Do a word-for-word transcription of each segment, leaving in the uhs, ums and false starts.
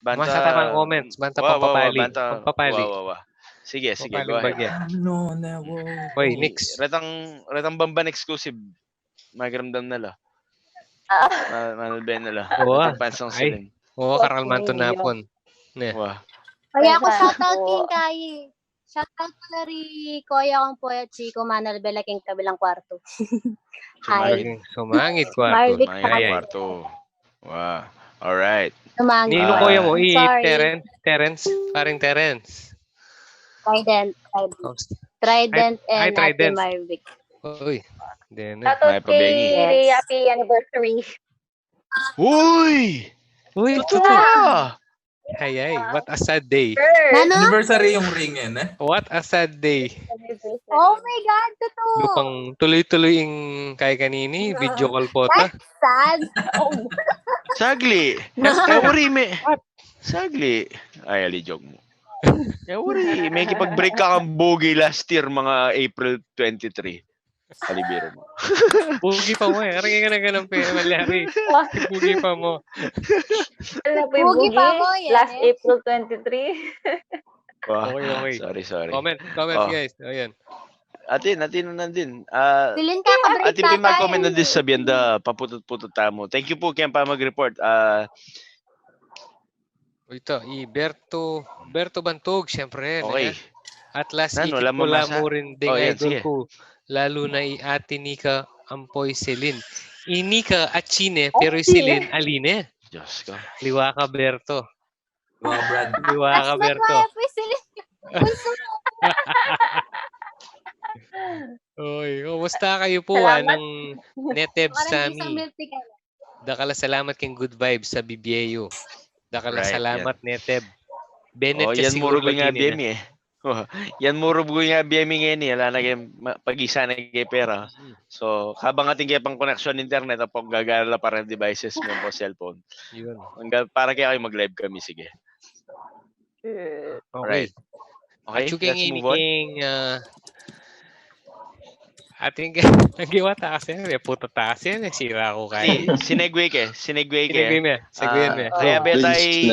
Banta, masa ta pang comments, banta wa, wa, wa, pampapali, banta, pampapali. Wa, wa, wa. Sige, sige, pampaling go ahead. Bagya. Ano na, wow. Oy, next. Retang, retang Bamban exclusive. Magiramdam na la. Ah. Ma-, manalbe na la. Wa. Retang pansang siling. Wa, karal man to napun. Ne. Wa. Kaya ako shoutout king kay Shoutout pala ri koya kong poet, si Kumanal Bela king kabilang kwarto. Hi. Sumangit kwarto. Marvic. Sumangit kwarto. Wa. Alright. Sumangit. Ninu koya mo? I Terence? Terence? Paring Terence. Trident. Trident. Trident and Ate Marvic. Uy. Shoutout kay Ri, happy anniversary. Uy! Uy, tutu. Ay, ay, what a sad day. Nanu? Anniversary yung ring, eh, ne? What a sad day. Oh my God, tutu. Lupang tuloy-tuloy ing kay kanini, video call po ta. That's sad. Oh. Sagli. Kaya wari me-, sagli. Ay, ali, joke mu. Kaya wari, makipag-break ka kang Bogey last year, mga April twenty-three. Kalibiro mu. Bogey pa mu, eh. Karang ganang-ganang pe, malyari. Bogey pa mu. Bogey pa mu, yan, last April twenty-three. Wa. Okay, okay. Sorry, sorry. Comment, comment, guys. Ayan. Atin, atin, atin. Ah, atin pu ing mag-comment na din, sabian da, paputut-putut tamu. Thank you pu keng pamag-report. Ah, O, ita, i Berto, Berto Bantog, siyempre, okay. At last, ikit ku la mu rin ding idol ku, lalu na i Ate Nika ampo i Celine. I Nika atsi ne, pero i Celine ali ne. Diyos ko. Liwa ka, Berto. Liwa ka, Brad. Liwa ka, Berto. Oy, kumusta kayu pu, ah, nang Neteb Sami? Dakal a salamat keng good vibes a bibie yu. Dakal a salamat, Neteb. Benet ka siguru lagi nila. Yan murub ing bie mi, eh. Yan murub ing bie mi ngeni, ala na keng ma-, pag-isa na keng pera. So, kabang atin keng pang-connection internet, apo gagana la parang devices mi, apo cellphone. Yun. Hanggang para kaya kayo mag-live kami, sige. Okay. Alright. Okay, let's move on. Atiu keng ini keng, ah, atin keng, ang giwa taas yan, eh, puta taas yan, eh, sira ko kaya. Si-, sinegue ke, sinegue ke. Sinegue me, sinegue me. Ah, kaya beta i-,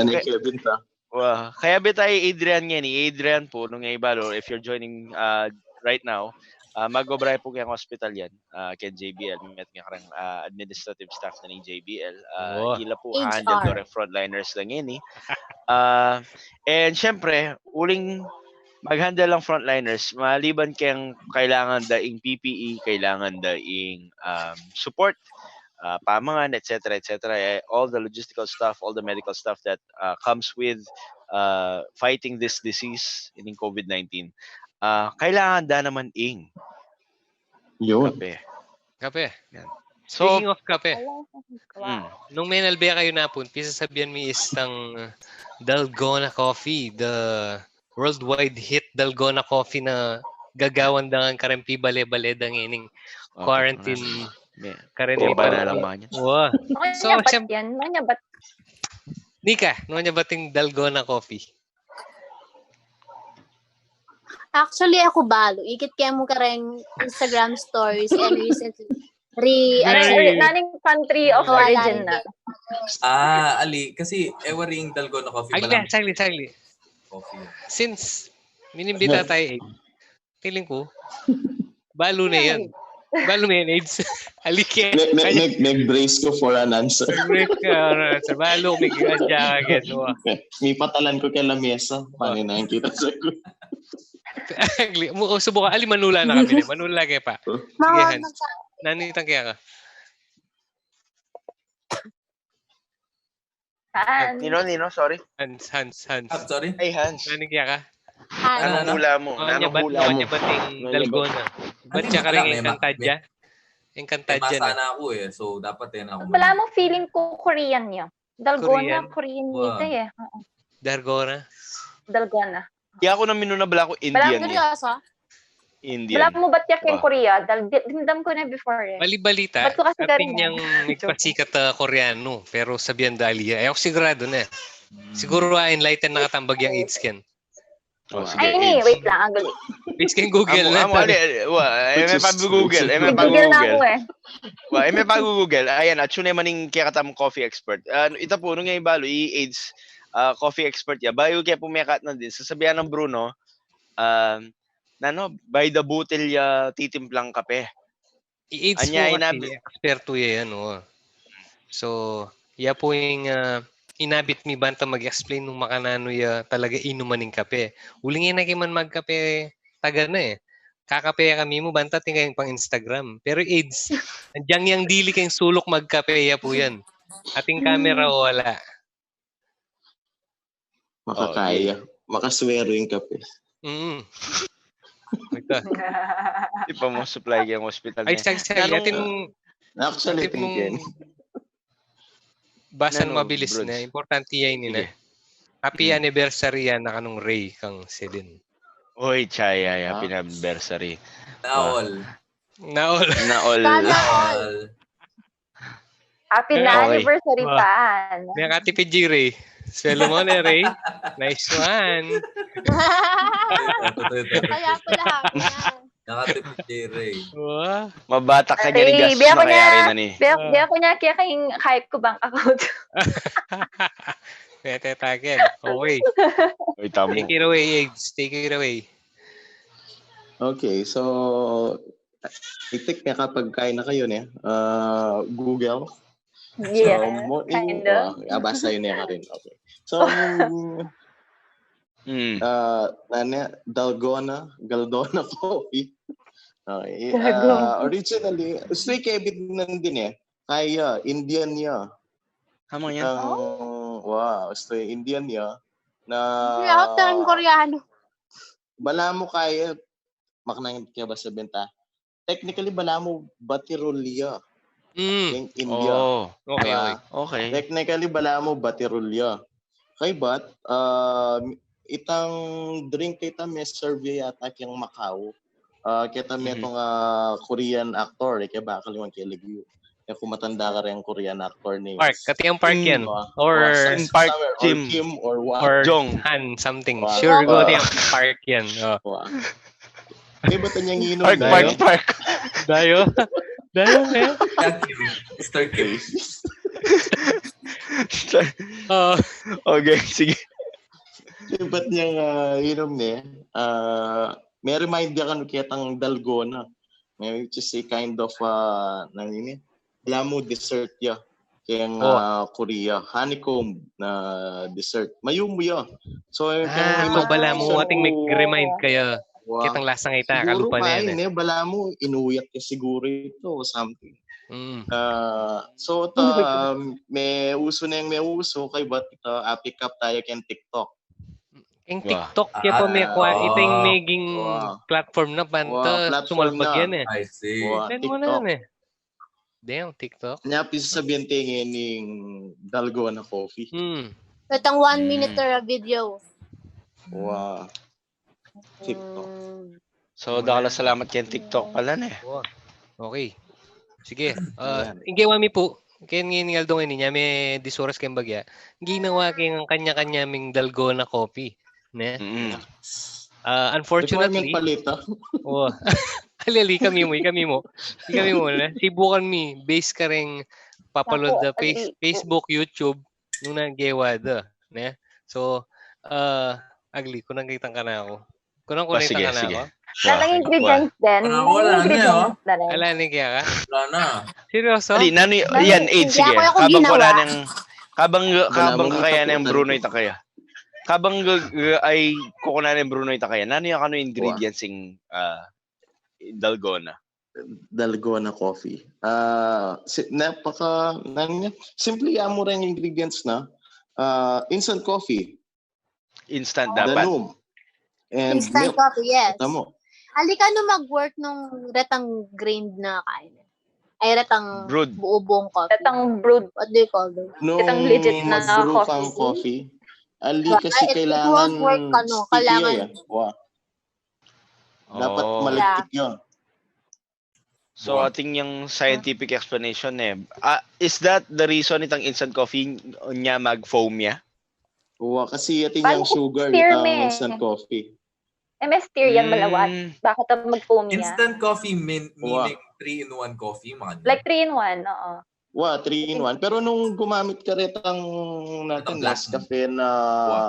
wa, kaya beta i Adrian ngeni, Adrian pu, nung e balu, if you're joining, ah, right now, ah, mag-obra pu keng hospital yan. Ah, keng J B L, met nga kareng, ah, administrative staff na ning J B L. Ah, ila pu handle do reng frontliners la ngeni. Ah, and siyempre, uling mag-handle lang frontliners, maliban keng kailangan da ing P P E, kailangan da ing, um, support, ah, pamangan, et cetera, et cetera, eh, all the logistical stuff, all the medical stuff that, ah, comes with, ah, fighting this disease, ining COVID nineteen. Ah, kailangan da naman ing Yun. Kape. Kape. Yan. So, speaking of kape, nung menalbe kayu napun, pisasabian mi is tang, uh, Dalgona Coffee, the worldwide hit Dalgona Coffee na gagawan da ngan kareng pibale-bale da ngening quarantine. Kareng pibale-bale. Wa. So, siyem-, Nika, nanu ya ba ting Dalgona Coffee? Actually, aku balu. Ikit ke mu kareng Instagram stories and recently. Re-, ano, naning country of origin na? Ah, ali, kasi e wari ing Dalgona Coffee. Saglit, saglit, saglit. Coffee. Since minimbita tayu, eh, feeling ku, balu ne yan. Balu me yan, AIDS. Ali ke. Nag-, nag-, nag-, nag-brace ku for an answer. Nag-brace ka for an answer. Balu me yan, no? Mipatalan ku keng lamesa. Paninang kita sa ku. Saglit, mu-, o, subukan. Ali, manula na kami ne. Manula ke pa. Sige, Hans. Nanu itang keka? Hans. Nino, Nino, sorry. Hans, Hans, Hans. Ah, sorry. Ay, Hans. Nanu keka? Hans. Nanung hula mu? Nanung hula mu? Nanu ya ba ting Dalgona? Bat ya kareng engkantadya? Engkantadya na. Masa na aku, eh. So, dapat, eh, na aku. Wala mu, feeling ku Korean ya. Dalgona, Korean. Korean yata, eh. Oo. Dalgona. Dalgona. Kaya aku na minuna bala ku Indian, eh. Indian. Bala mu bat ya keng Korea? Dal-, di-, dimdam ku na before, eh. Bali-balita, atin yang migpasikat a Koreano, pero sabian da ali ya. E ku siguradu ne. Siguru, ah, enlighten na katang bagyang AIDS ken. O, sige, ay, ni, AIDS. Wait lang, agali. Wait keng Google na. Amu, amu, ali, ali, wa, e me pag-Google, e me pag-Google. Wa, e me pag-Google. Ayan, atsu ne man ing kekatamung coffee expert. Ah, ita pu, nung e balu, i AIDS, ah, coffee expert ya. Bayu ke pu mekat na din, sasabian nang Bruno, ah, nanu, by the bottle ya titimplang kape. I-age Anya, po kasi, inabi- eksperto ya yan, oh. So, ya po yung, ah, inabit mi banta mag-explain nung makananu ya talaga inuman ning kape. Uling yan na man magkape, taga na eh. Kakape kami mu, banta tingay pang Instagram. Pero AIDS, andiyan yang dili kayong sulok magkape, ya po yan. Ating camera, wala. Makakaya. Oh, yeah. Makaswero yung kape. Mm. Ito. Di pa mo supply yung hospital ay, niya. Ay, sag-, sag-, atin, actually, atin mong basan mabilis na. Importante yan, ina. Happy anniversary yan na kanung Ray kang Celine. Oy, chaya, happy anniversary. Naol. Naol. Naol. Naol. Happy na anniversary pa. May katipid, Ray. Swelo mo na, Ray. Nice one. Kaya pala happy na. Nakatipid, Ray. Wow. Mabata ka niya ni Gas na kaya rin na ni. Biya ko niya kaya kayong hype ko bank account. Mete tagen. Okay. Uy, tamo. Take it away, Eggs. Take it away. Okay, so I think nakapagkain na kayo niya. Uh, Google. Yeah, so, mo, kind of. Uh, abasa yun niya rin. Okay. So, Mm. uh, nanya, Dalgona, Galdona Coffee. Okay. Uh, originally, Stray Kevin nandin eh. Kaya, Indian niya. Hamang yan? Ang, wow, Stray Indian niya. Na, Hindi ako talagang Koreano. Bala mo kaya, maknang kaya ba sabihin ta? Technically, bala mo batirulya. Mm. Yung India. Oh, Okay, Diba? okay. Okay. Technically, bala mo batirulya. Kay bat, um, itang drink kita may serve yata kayang Macau. Uh, kita may Mhm. itong uh, Korean actor, eh, kaya bakal yung kay Lagyu. Kaya kung matanda ka rin Korean actor ni Park. Kati ang Park yan. Diba? Or, Or some- Park somewhere, or Jim. Kim or what. or Jong. Han something. Wow. Sure, go Wow. kati ang Park yan. Oh. Wow. Kaya ba't niyang inom Park, na Park, yun? Park. Dayo. Dayo, eh. Mister Kim. Oh. Okay, sige. Kaya ba't niyang uh, inom niya? Uh, may remind niya kanu kitang Dalgona. May which is a kind of, uh, nanu ini? Bala mo dessert ya. Kayang Oh. uh, Korea. Honeycomb na dessert. Mayumu ya. So, Ah, so bala mo, ating may remind kaya. Kitang lasa nga ita, kalupa na yan. Eh, bala mo, inuyat ka siguro ito or something. Mm. Uh, so, ito, um, may uso na yung may uso, kay ba't ito, apick up tayo kayang TikTok. Yung TikTok, kaya pa may kwa, ito yung maging platform na banta, sumalbag yan eh. I see. Wow, Then mo na TikTok. Yan eh. Damn, TikTok. Kanya pisasabihan tayo ngayon yung Dalgona Coffee. Hmm. Itang one minute na video. Wow. TikTok. Mm. So, dakal a salamat kayang TikTok pala, ne? Wow. Okay. Sige. Uh, inggewa mi po, kaya ngayon nga aldong ini niya, may disuras kayong bagya. Ginawa kayong kanya-kanya ming Dalgona Coffee. Ne? Mm. Uh, unfortunately, Requirement pala ito. Oh. Alili, kami mo, kami mo. Kami mo na. Sibukan mi, base ka rin papaload Naku, na face, alili. Facebook, YouTube, nung naggewa da. Ne? So, uh, agli, kung nakita ka na ako. Kung Ah, nakita sige, ka na sige. Ako. Nanang ingredients din. Wala, Nanang wala na, ingredients oh. na rin. Ala, ni kaya ka? Wala na. Seryoso? Ali, nanu, Dahil yan, hindi age, sige. ako, ako Kabang ginawa. Wala nang, kabang, Wala kabang mong kakaya ng taputan. Bruno ita kaya. Kabang g- g- ay kukuna ng Bruno ita kaya. Nanu yung ano ingredients ng ah, Dalgona? Dalgona Coffee. Ah, si, napaka, nanu niya? Simple ya mo rin ingredients na. Ah, instant coffee. Instant The dapat. Noom. And Instant milk. coffee, yes. Tamo. Ali ka no mag-work nung retang grind na kain. Ay, retang Brewed. buo-buong coffee. Itang brewed. What do you call those? Nung Itang legit na mag-brew kang coffee. Coffee, ali Yeah, kasi it, it kailangan won't work, ano, sticky kailangan. Yan. Wow. Dapat Oh. malagkit yun. So, ating yung scientific explanation eh. Ah, is that the reason itang instant coffee niya mag-foam niya? Wow, kasi ating Bali, yung sugar, steer itang me. Instant coffee. M S tier yan, malawat. Mm. Bakit ang mag-foam niya? Instant coffee mean, Wow. meaning three-in-one coffee, mga ganyan. Like three in one, oo. Wa, three in one. Pero nung gumamit ka retang natin, Itang black. Nescafe na Wa.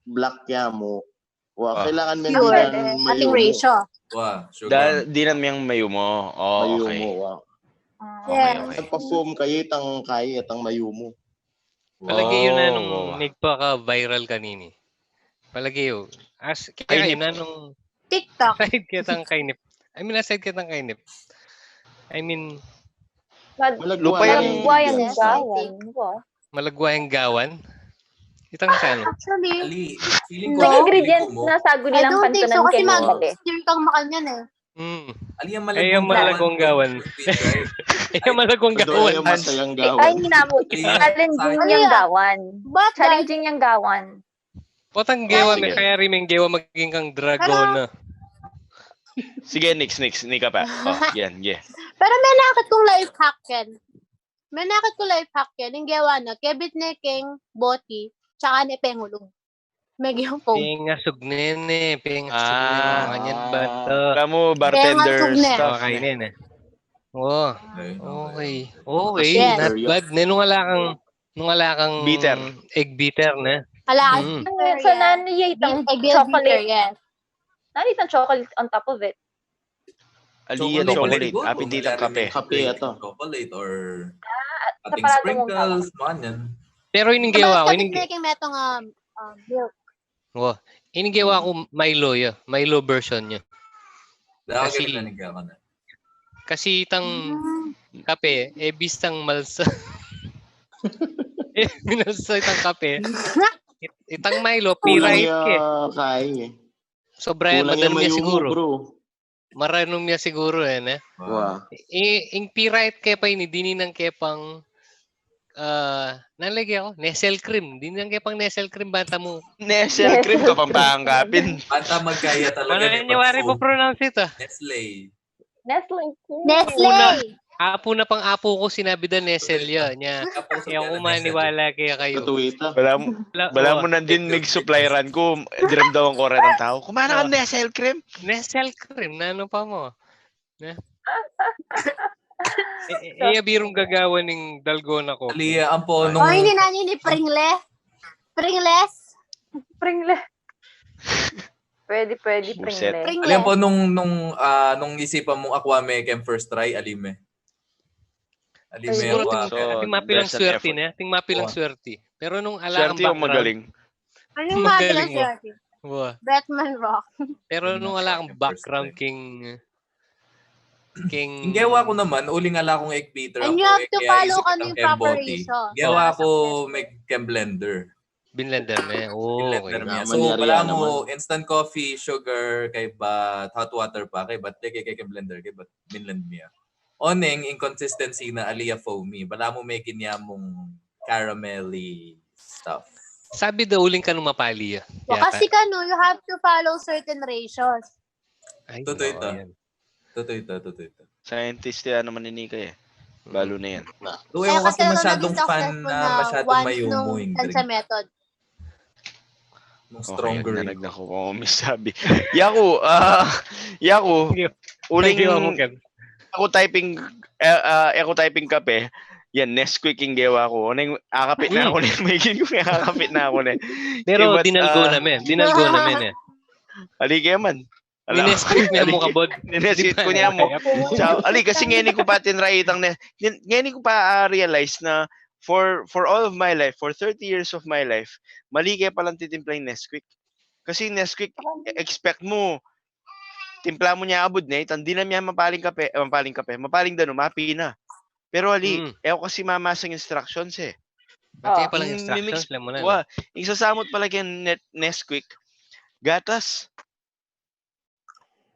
black ya mu, wa, Ah. kailangan Pure, maintindihan eh. Ating mayumu. Ratio. Wa, sugar. Da, di na miyang mayumu. Oh, okay. Mayumu, wa. Ah. Okay, Yes. okay. Nagpa-foam kayu, itang kayu, itang mayumu. Palage yu na Oh, nung wow. nagpaka-viral kanini. Palage yu. As, kaya Kainip. Yun na nung TikTok. Aside kitang kainip. I mean, aside kitang kainip. I mean, Mad-, Malagwa lupa yan. Malagwa yan, Yes, I gawan. think. Wa. Malagwa yang gawan? Itang sa ano? Actually, Ali, feeling ko Sa no. Ingredients Feeling ko mo. na saguli I lang don't think so kantunan kasi keng mag-, bale. Stir kang makanyan eh. Hmm. Ali, ang Ay, ang malagwang malagwang gawan. gawan. Ay, ang malagwang Ay, gawan. Ang masayang Eh, gawan. ay, ninamu. Ay, Challenging sa akin. yang gawan. But Challenging yang gawan. Potang gewa, Ay, me sige. Kaya rin meng gewa maging kang dragon Pero na. Sige, next, next. Nika pa. Oh, yan, yeah. Pero me nakit kung life hack yan. Me nakit kung life hack yan. Yung gewa na, kebit ne keng boti, tsaka ne pengulog. Megi yung foam. Pengasug nene, pengasug nene, Ah. Mga nyan ba to? Kamu, bartender Pengasug ne. stuff Okay, ne. Nene. Oh, Okay, okay. okay. Okay, Yes. not bad. Ne, nung ala kang, nung ala kang Bitter. Egg bitter, ne? Ala, Mm. Ang bitter, so, yeah. nanu ya itang Bi-, egg bitter, chocolate? Yes. Nanu itang chocolate on top of it? Ali yan, Chocolate. Chocolate. Siguro, Apin kung ditang kape. Kape ito. Chocolate or Ah, at ating sa parang sprinkles, mga nyan. Pero ining Sa gewa ko, mga ining kape, ge- making metong, um, um, milk. Oh, ining gewa ko Milo ya. Milo version niya. Dahil Kasi, ganun na nagkakaroon na. kasi itang Mm. kape, eh, bistang malsa. Eh, minalsa itang kape. It-, itang Milo, Kulang pira it ya ke. Kaya eh. Sobra yan, Kulang ya madanum ya mayumu, siguro. bro. Maranum ya siguro eh, ne? Wa. I-, ing pira it ke pa ini, dininan ke pang, ah, nalagi ako, Nestle cream. Dininan ke pang Nestle cream, banta mu. Nestle cream, Kapampangan ka pin. Banta magkaya talaga Ano ni yan yung wari Pasko. po pronounce ito? Nestle. Nestle cream. Nestle! Una, apu na pang apu ko, sinabi da Nestle ya, nya. Apu sa Kaya ko Nestle. maniwala kaya kayo. Katuwita. Bala mu, Wala, bala wa. mu nandin, Thank you, mig thank you. supplieran ku, diramdaman ku retang tau. Kumana ka Ah. Nestle cream? Nestle cream, nanu pa mu? Ne? Eh, eh, eh, ya birung gagawa ning dalgona ko. Ali, ampo, nung Oh, ini na ni Pringle. Pringles. Pringle. Pwede, pwede, Buset. Pringle. Pringle. Ali, ampo, nung, nung, ah, nung isipan mung akwa me kem first try, ali me. Ali Ay, me Siguro wa- ting, So, ting mapilang there's an swerte effort. na, ting mapilang Wa. swerte. Pero nung ala Swerte kang o background, magaling? Ano yung mga Magaling mo. pinaswerte? Wa. Batman Rock. Pero Hindi nung na ala kang swerte, background first time. king, king Ing gewa ku naman, uling ala kung egg beater And ako, you have eh, to kaya follow isip kung itang itang proper kemboti. ratio. Gewa Wa. ku, may kem blender. Binlender me. Oh, Binlender okay. me. Naman So, yari bala yan mu, naman. instant coffee, sugar, kaybat hot water pa, kaybat, de, kay, kay, kay blender, kaybat, binlend me. Oneng, inconsistency na ali ya foamy. Bala mu, may ginya mung caramelly stuff. Sabi daw, uling kanu mapali ya. Wa, Yata. kasi kanu, you have to follow certain ratios. Ay, Totoo nako, ito. yan. Totoo ito, totoo ito. Scientist ya naman ini kaya. Mm. Balu na yan. Though, Kaya ewan kasi kasi ako masyadong naging fan successful na na masyadong once mayumu nung yung tansya drink. method. Nung Okay, stronger nagna-, yung nagna-, ko, oh, misabi. Yaku, ah, yaku, Sige. uling Sige, ako, Ken. aku typing, eh, ah, aku typing kape, yan, Nesquik ing gewa ku. Neng akapit na Hmm. aku ne, may gin ku, akapit na aku ne. Pero Kaybat, dinalgo ah, na me, dinalgo na me, ne. Ali kaya man. Ala, Ni-Nesquik me ali, mu kabod. ni-Nesquik Di ku pa niya mu. kaya. Sa, ali, kasi ngeni ku pa tinry itang ne-, ngeni, ngeni ku pa, ah, realize na for, for all of my life, for thirty years of my life, mali kaya palang titimpla ing Nesquik. Kasi Nesquik, e-, expect mu, timpla mu niya abud ne, itang di na niya mapaling kape, eh, mapaling kape, mapaling danum, api na. Pero ali, Mm. e ku kasi mamasang instructions eh. Pati Oo. pala Ing instructions, mimix, alam mo na, wa, no? Ing sasamut pala keng Ne-, Nesquik, gatas.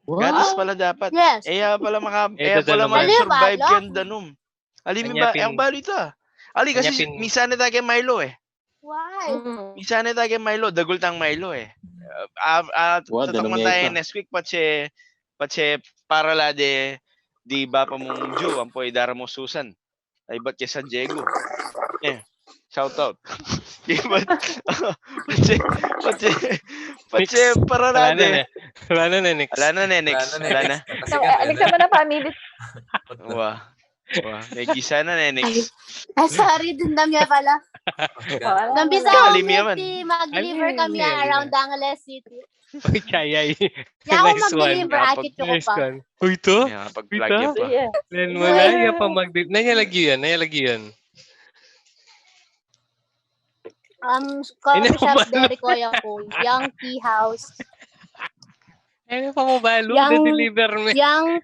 What? Gatas pala dapat. Yes. E ya pala maka-, Eh, e ya pala dadalum na. Ano yung makasurvive balak? keng danum. Alam mo Kanya ba, pin-, ang balita. Ali, kanya kasi pin- minsan na tayo kay Milo eh. Why? Mm. Minsan na tayo kay Milo, dagul tang Milo eh. Ah, ah, Wa, tatakman danum tayo yan. Nesquik, patse, patse para la de, di ba pa mung Joe, ampo idara mo Susan. Ay, ba't kay San Diego? Eh, shout out. Di ba? Patse, patse, patse, Next. para Wala na na, ne. eh. Wala na, ne, next. Wala na, ne, next. Wala na, ne, Wala na. next. Kasi So, kami, eh, next ne? naman ang family. Wa. Wah, may gisa na, Nenix. Ay, sorry, dun na niya pala. Nambisa kami ti mag-deliver kami around Angeles City. Uy, kayay. Nice one. Nice one. Uy, to? Uy, to? Len mo na, ya pa mag-, nanya lagyu yan, nanya lagyu yan. Um, coffee shop deri ko, Young Tea House. Ay, na pa mo balu, Young, deliver me. Young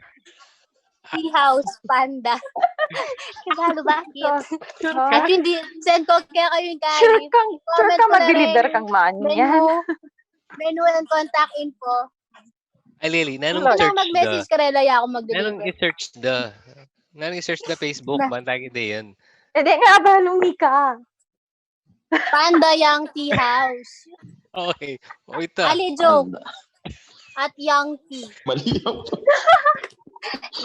Tea House Panda. Kibalu, bakit? Sure ka? At hindi, send ko kaya kayo yung kain. Sure kang, sure ka mag-deliver kang man yan? Menu, menu and contact info. Ay, Lily, nanung search da? Mag-message ka rela, ya ako mag-deliver. Nanung i-search da? Nanung i-search da Facebook, bantay kita yan. Hindi nga, balong ika. Panda Young Tea House. Okay. O, ita. Ali joke. At Young Tea. Mali yan.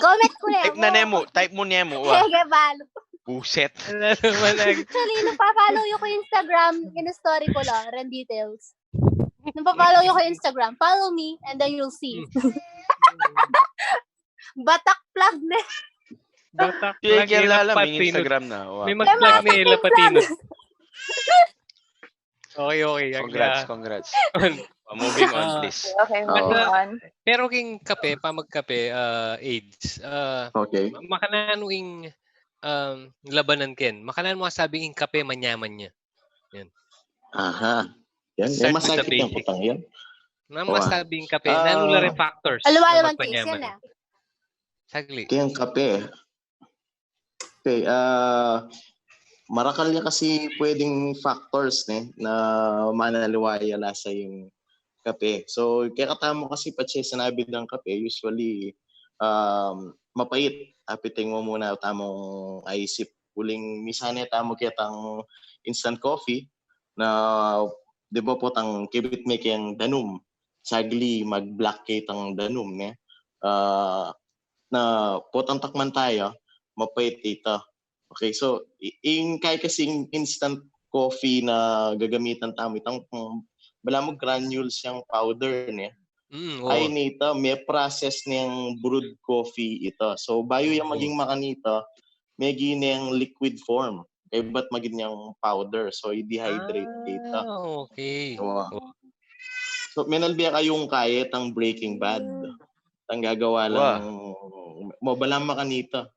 Comment ko na. Type na nemo. Type mo nemo. Sige, balo. Buset. Actually, nung pa-follow yung ko Instagram, in-story ko lang, ren details. Nung pa-follow yung ko Instagram, follow me and then you'll see. Batak plug ne. Batak plug, ila pati Instagram na. May mag-plug ni ila pati. Okay, okay. Congrats, congrats. Moving on, please. Okay, moving on. Pero king kape, pamagkape, ah, Eds, ah, makananu ing, um, labanan ken? Makananu mu sabing ing kape manyaman ya? Yan. Aha. Yan, masakit yang utang yan. Nanu mu sabing kape? Nanu la ring factors na magpanyaman? Saglit. Keng kape. Okay, ah, marakal ya kasi pwedeng factors, ne, na manaliwa ya lasa ing kape. So, kekatamu kasi patse sinabi dang kape, usually, um, mapait. Apiting mu muna tamung aisip. Uling misan e tamu ketang instant coffee na, di ba, potang kibit me keng danum. Sagli, mag-black ketang danum, ne? Ah, na potang takman taya, mapait ita. Okay, so, i-, ing kai kasing instant coffee na gagamitan tamu, itang, mm, balamu granules yang powder, ne? Mm, oo. Ay, nita, me-process neng brewed coffee ita. So, bayu yang maging makanita, meging neng liquid form. Kaybat maging yang powder. So, i-dehydrate ita. Ah, okay. Diba? So, menalbe kayung kaya itang Breaking Bad. Itang gagawa lang, mabalamu makanita.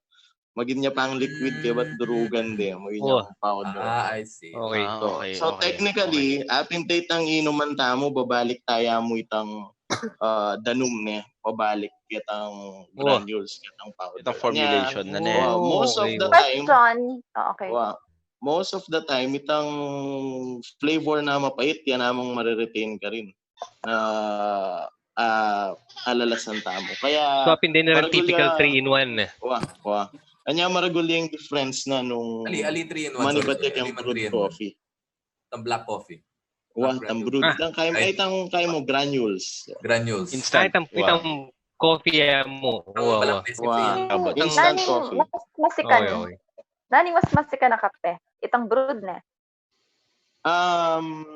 Maging ya pang liquid, kaybat durugan de, maging ya powder. Ah, I see. Okay. Ah, okay, so, okay, technically, okay. Apin ta itang inuman tamu, babalik taya mu itang, ah, danum ne, babalik ketang granules, ketang powder. Itang formulation na ne. Wow, most of the time, question. Ah, okay. Wow. Most of the time, itang flavor na mapait, yan namang mariretain karin. Ah, ah, alalasan tamu. Kaya, so, apin din na maragul typical ya three-in-one, eh. Wa, wa. Anya maragul yang difference na nung ali, ali three-in-one, manibat sorry, sorry, yang brewed coffee. Itang black coffee. Wa, itang brewed. Ah. Itang kaya, ay, itang kaya mu granules. Granules. Instant. Ay, itang, itang coffee ya mu. Wa, wa. Wa. Instant coffee. Mas, mas masikan. Okay, okay. Nanu ing mas masikan a kape? Itang brewed ne. Um,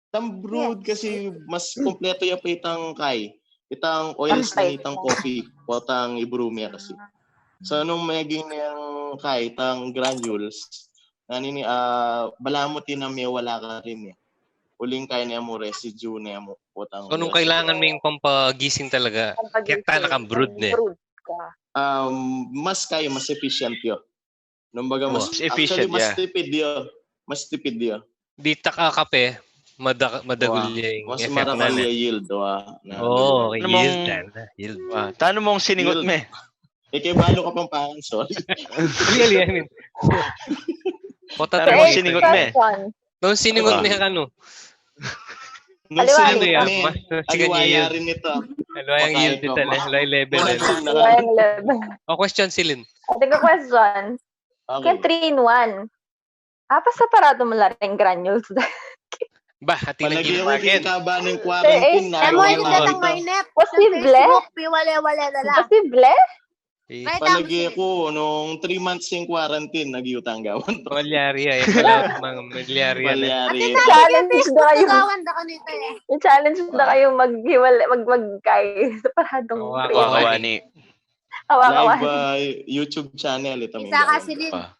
itang brewed kasi mas kumpleto ya pa itang kai. Itang oils na itang coffee, potang i-brew me kasi. So, nung meging yang kai, itang granules, nanu ini, ah, balamu tinang mewala karin e. Uling kai ne mu residue ne mu, potang. So, nung kailangan me ing pampagising talaga, keta na kang brewed ne. Um, mas kai, mas efficient ya. Nung baga, mas, actually, mas tipid ya. Mas tipid ya. Dita ka kape, mada-, madagul ya ing effect na. Mas marakal ya yield, wa. Oo, yield na, yield. Tanu mung siningot me? Ike balu Kapampangan, sorry. Really, I mean. Tanu mung siningot me? Nung siningot me, ano? Nung siningot me, aliwa ya rin ita. Aliwa yang yield ita, aliwa yang level. Aliwa yang level. O, question, Celine. Atin kung question. Okay. Keng three-in-one. Apa separado mu la ring granules? Ba, atin na gin-, kaba ning quarantine na. Posible? Posible? Palagi ku, nung three months ing quarantine, nagyutang gawan. Malyari ya, eh. Wala mang malyari ya, eh. Malyari. Challenge da kayu. Challenge da kayu maghiwalay, mag-, magkai. Separadong three-in-one. Kawa-kawa. Live, uh, YouTube channel ita. Bisa ka, Lin. Pa.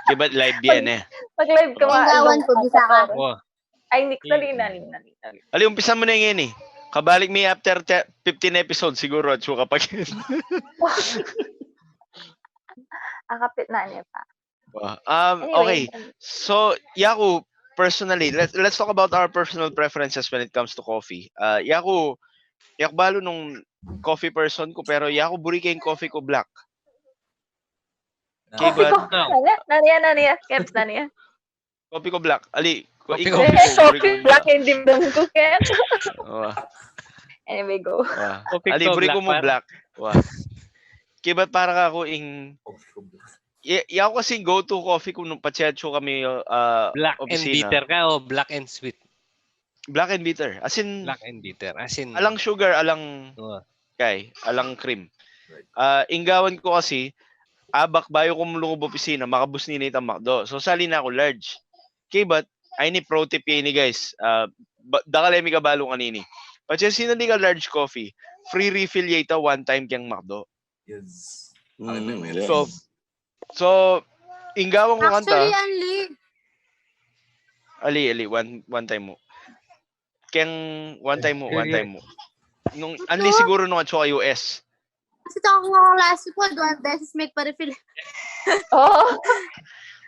Diba live yan eh? Pag live ka, Ang gawan ko, bisa ka. Wow. Ay, Nick, dali, dali, dali, dali. Ali, umpisa mu na yan eh. Kabalik mi after te-, fifteen episodes siguro at suka pa. Akapit na niya pa. Wow. Um, anyway. Okay. So, yaku, personally, let's, let's talk about our personal preferences when it comes to coffee. Uh, yaku, yaku balu nung coffee person ku, pero yaku buri ke ing coffee ku black. Coffee ku, nanu yan, nanu yan, nanu yan? Keps, nanu yan? Coffee ku black. Ali, coffee ku black. Coffee ku black, hindi mo ko, Keps. Wow. Anyway, go. Wow. Ali, buri ku mu black. Wow. Kaybat para kaku ing, ya, yaku kasi go-to coffee ku nung patse atsu kami, uh, opisina. Black and bitter ka o black and sweet? Black and bitter. As in, black and bitter. As in, alang sugar, alang, kay, alang cream. Right. Ah, ing gawan ku kasi, abak bayu ku lungub opisina, makabus ne itang McDo. So, sali na ku large. Kaybat, ay ni pro tip ya ini, guys. Ah, ba-, dakal e mikabalu kanini. Patse sinali ka large coffee, free refill ya ita one time keng McDo. Yes. Mm, akin na, yeah. So, so, ing gawan ku kanta. Actually, anli. Ali, ali, one, one time mu. Keng one time mu, one time mu. Nung, anli siguro nung atsu ka U S. Kasi ito ako nga last ko, duwang beses magpa-refill. Oh.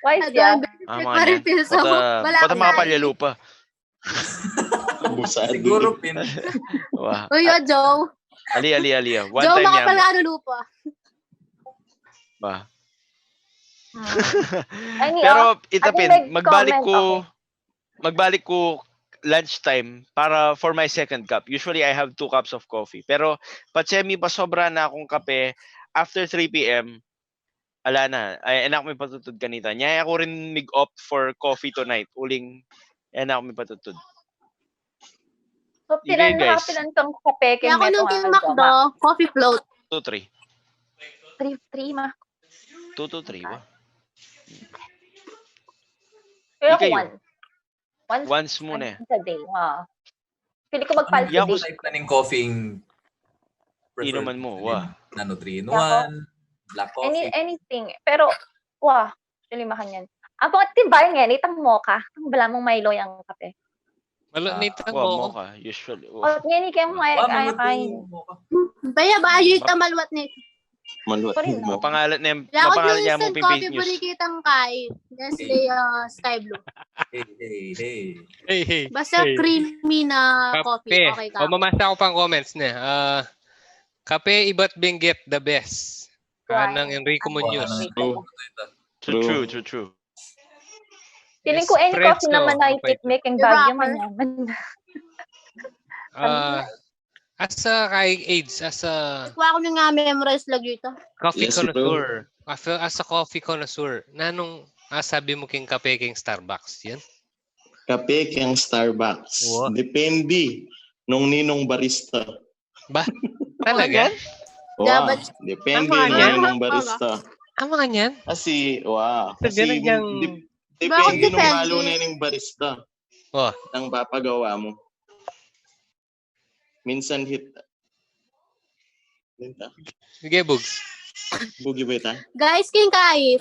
Why siya? Duwang beses magpa-refill. So, wala akong makapalyalupa. Siguro, Pin. Wah. Uy, yo, Joe. Ali, ali, ali, ah. One time yan. Joe, makapalyalupa. Wah. Pero, ita, Pin, magbalik ku, magbalik ku lunch time para for my second cup. Usually, I have two cups of coffee. Pero, patse mipasobra na kung kape after three P M, ala na. Ay, e na ku mipatutud kanita. Nya, aku rin mig-opt for coffee tonight. Uling, e na ku mipatutud. So, pilan, guys, pilan kang kape keng metung? Ako nung king McDo, coffee float. Two, three. Three, three, ma. Two to three, wa? Pero ako, once. Once mu ne. Once a day, wa. Pili ku magpalpitate. Ano type na ning coffee ing prefer? Inuman mu, wa. Nanu, three in one, black coffee. Any, anything. Pero, wa, pili makanyan. Apo, timbal ngeni itang mocha. Itang balamu Milo yang kape. Malo, ah, nitang mocha, usually. O, ngeni keng mocha, ay, ay. Baya, bayu ita maluat nita. Maluat. Mapangalat ne, mapangalat ne mu instant coffee, buri kitang kain. Nestle, ah, Sky Blue. Hey, hey, hey. Hey, hey. Basta creamy na coffee, okay ka. O, mamasa ku pang comments ne. Ah, kape ibat Benguet, the best. Kanang Enrico Muñoz. True. True, true, true. Feeling ku, any coffee naman na ipit me keng Baguio, manyaman. Ah, as a, kay Aids, as a, kuha ku na nga memorize lagi ita. Coffee connoisseur. As a, as a coffee connoisseur, nanung asabi mu keng kape keng Starbucks, yan? Kape keng Starbucks. Depende nung ninung barista. Ba? Talaga? Wa, depende nung ninung barista. Ama kanyan? Kasi, wa, kasi dep-, depende nung malu ne ning barista. Wa. Nang papagawa mu. Minsan hit. Sige, Bugs. Bugi ba ita? Guys, king kai.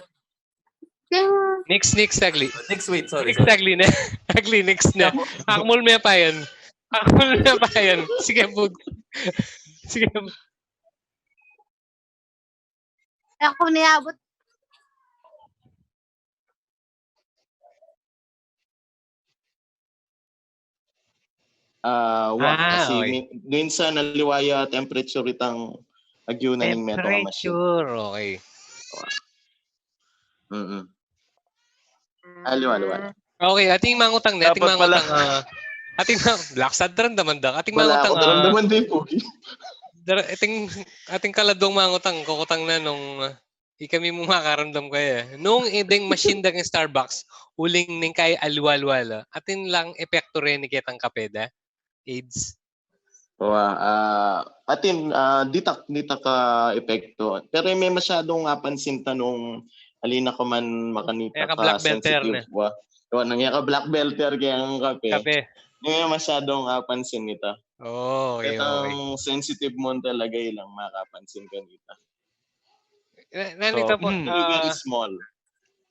Nix, nix, agli. Nix, wait, sorry, sorry. Nix, agli ne. Agli, nix ne. Akmul me pa yan. Akmul me pa yan. Sige, Bug. Sige. Aku na abot. Ah, wa, ah, kasi okay. Mi-, minsan aliwa ya temperature itang agyu na ning metung a machine. Temperature, okay. Mm-mm. Aliwa, aliwa. Okay, ating mangutang ne, ating mangutang, ah, ating mang-, laksad, daramdaman da. Ating mangutang, ah, daramdaman da ing pugi. Dara-, ating, ating kaladwang mangutang, kukutang na nung, ah, ikami mu makaramdam kaya. Nung ideng machine da keng Starbucks, uling ning kai aliwa-aliwa la. Atin lang epekto reni ketang kape da? Aids? Wa, ah, atin, ah, ditak, ditak a epekto. Pero e me masyadung apansin ta nung ali na ka man makanita ka sensitive, wa. Wa, nung e ka black belter keng kape. Kape. E me masyadung apansin ita. Oh, okay, okay. Ketang sensitive mu talaga, ilang makapansin kanita. Na, nanu ita po, mm, very, very small.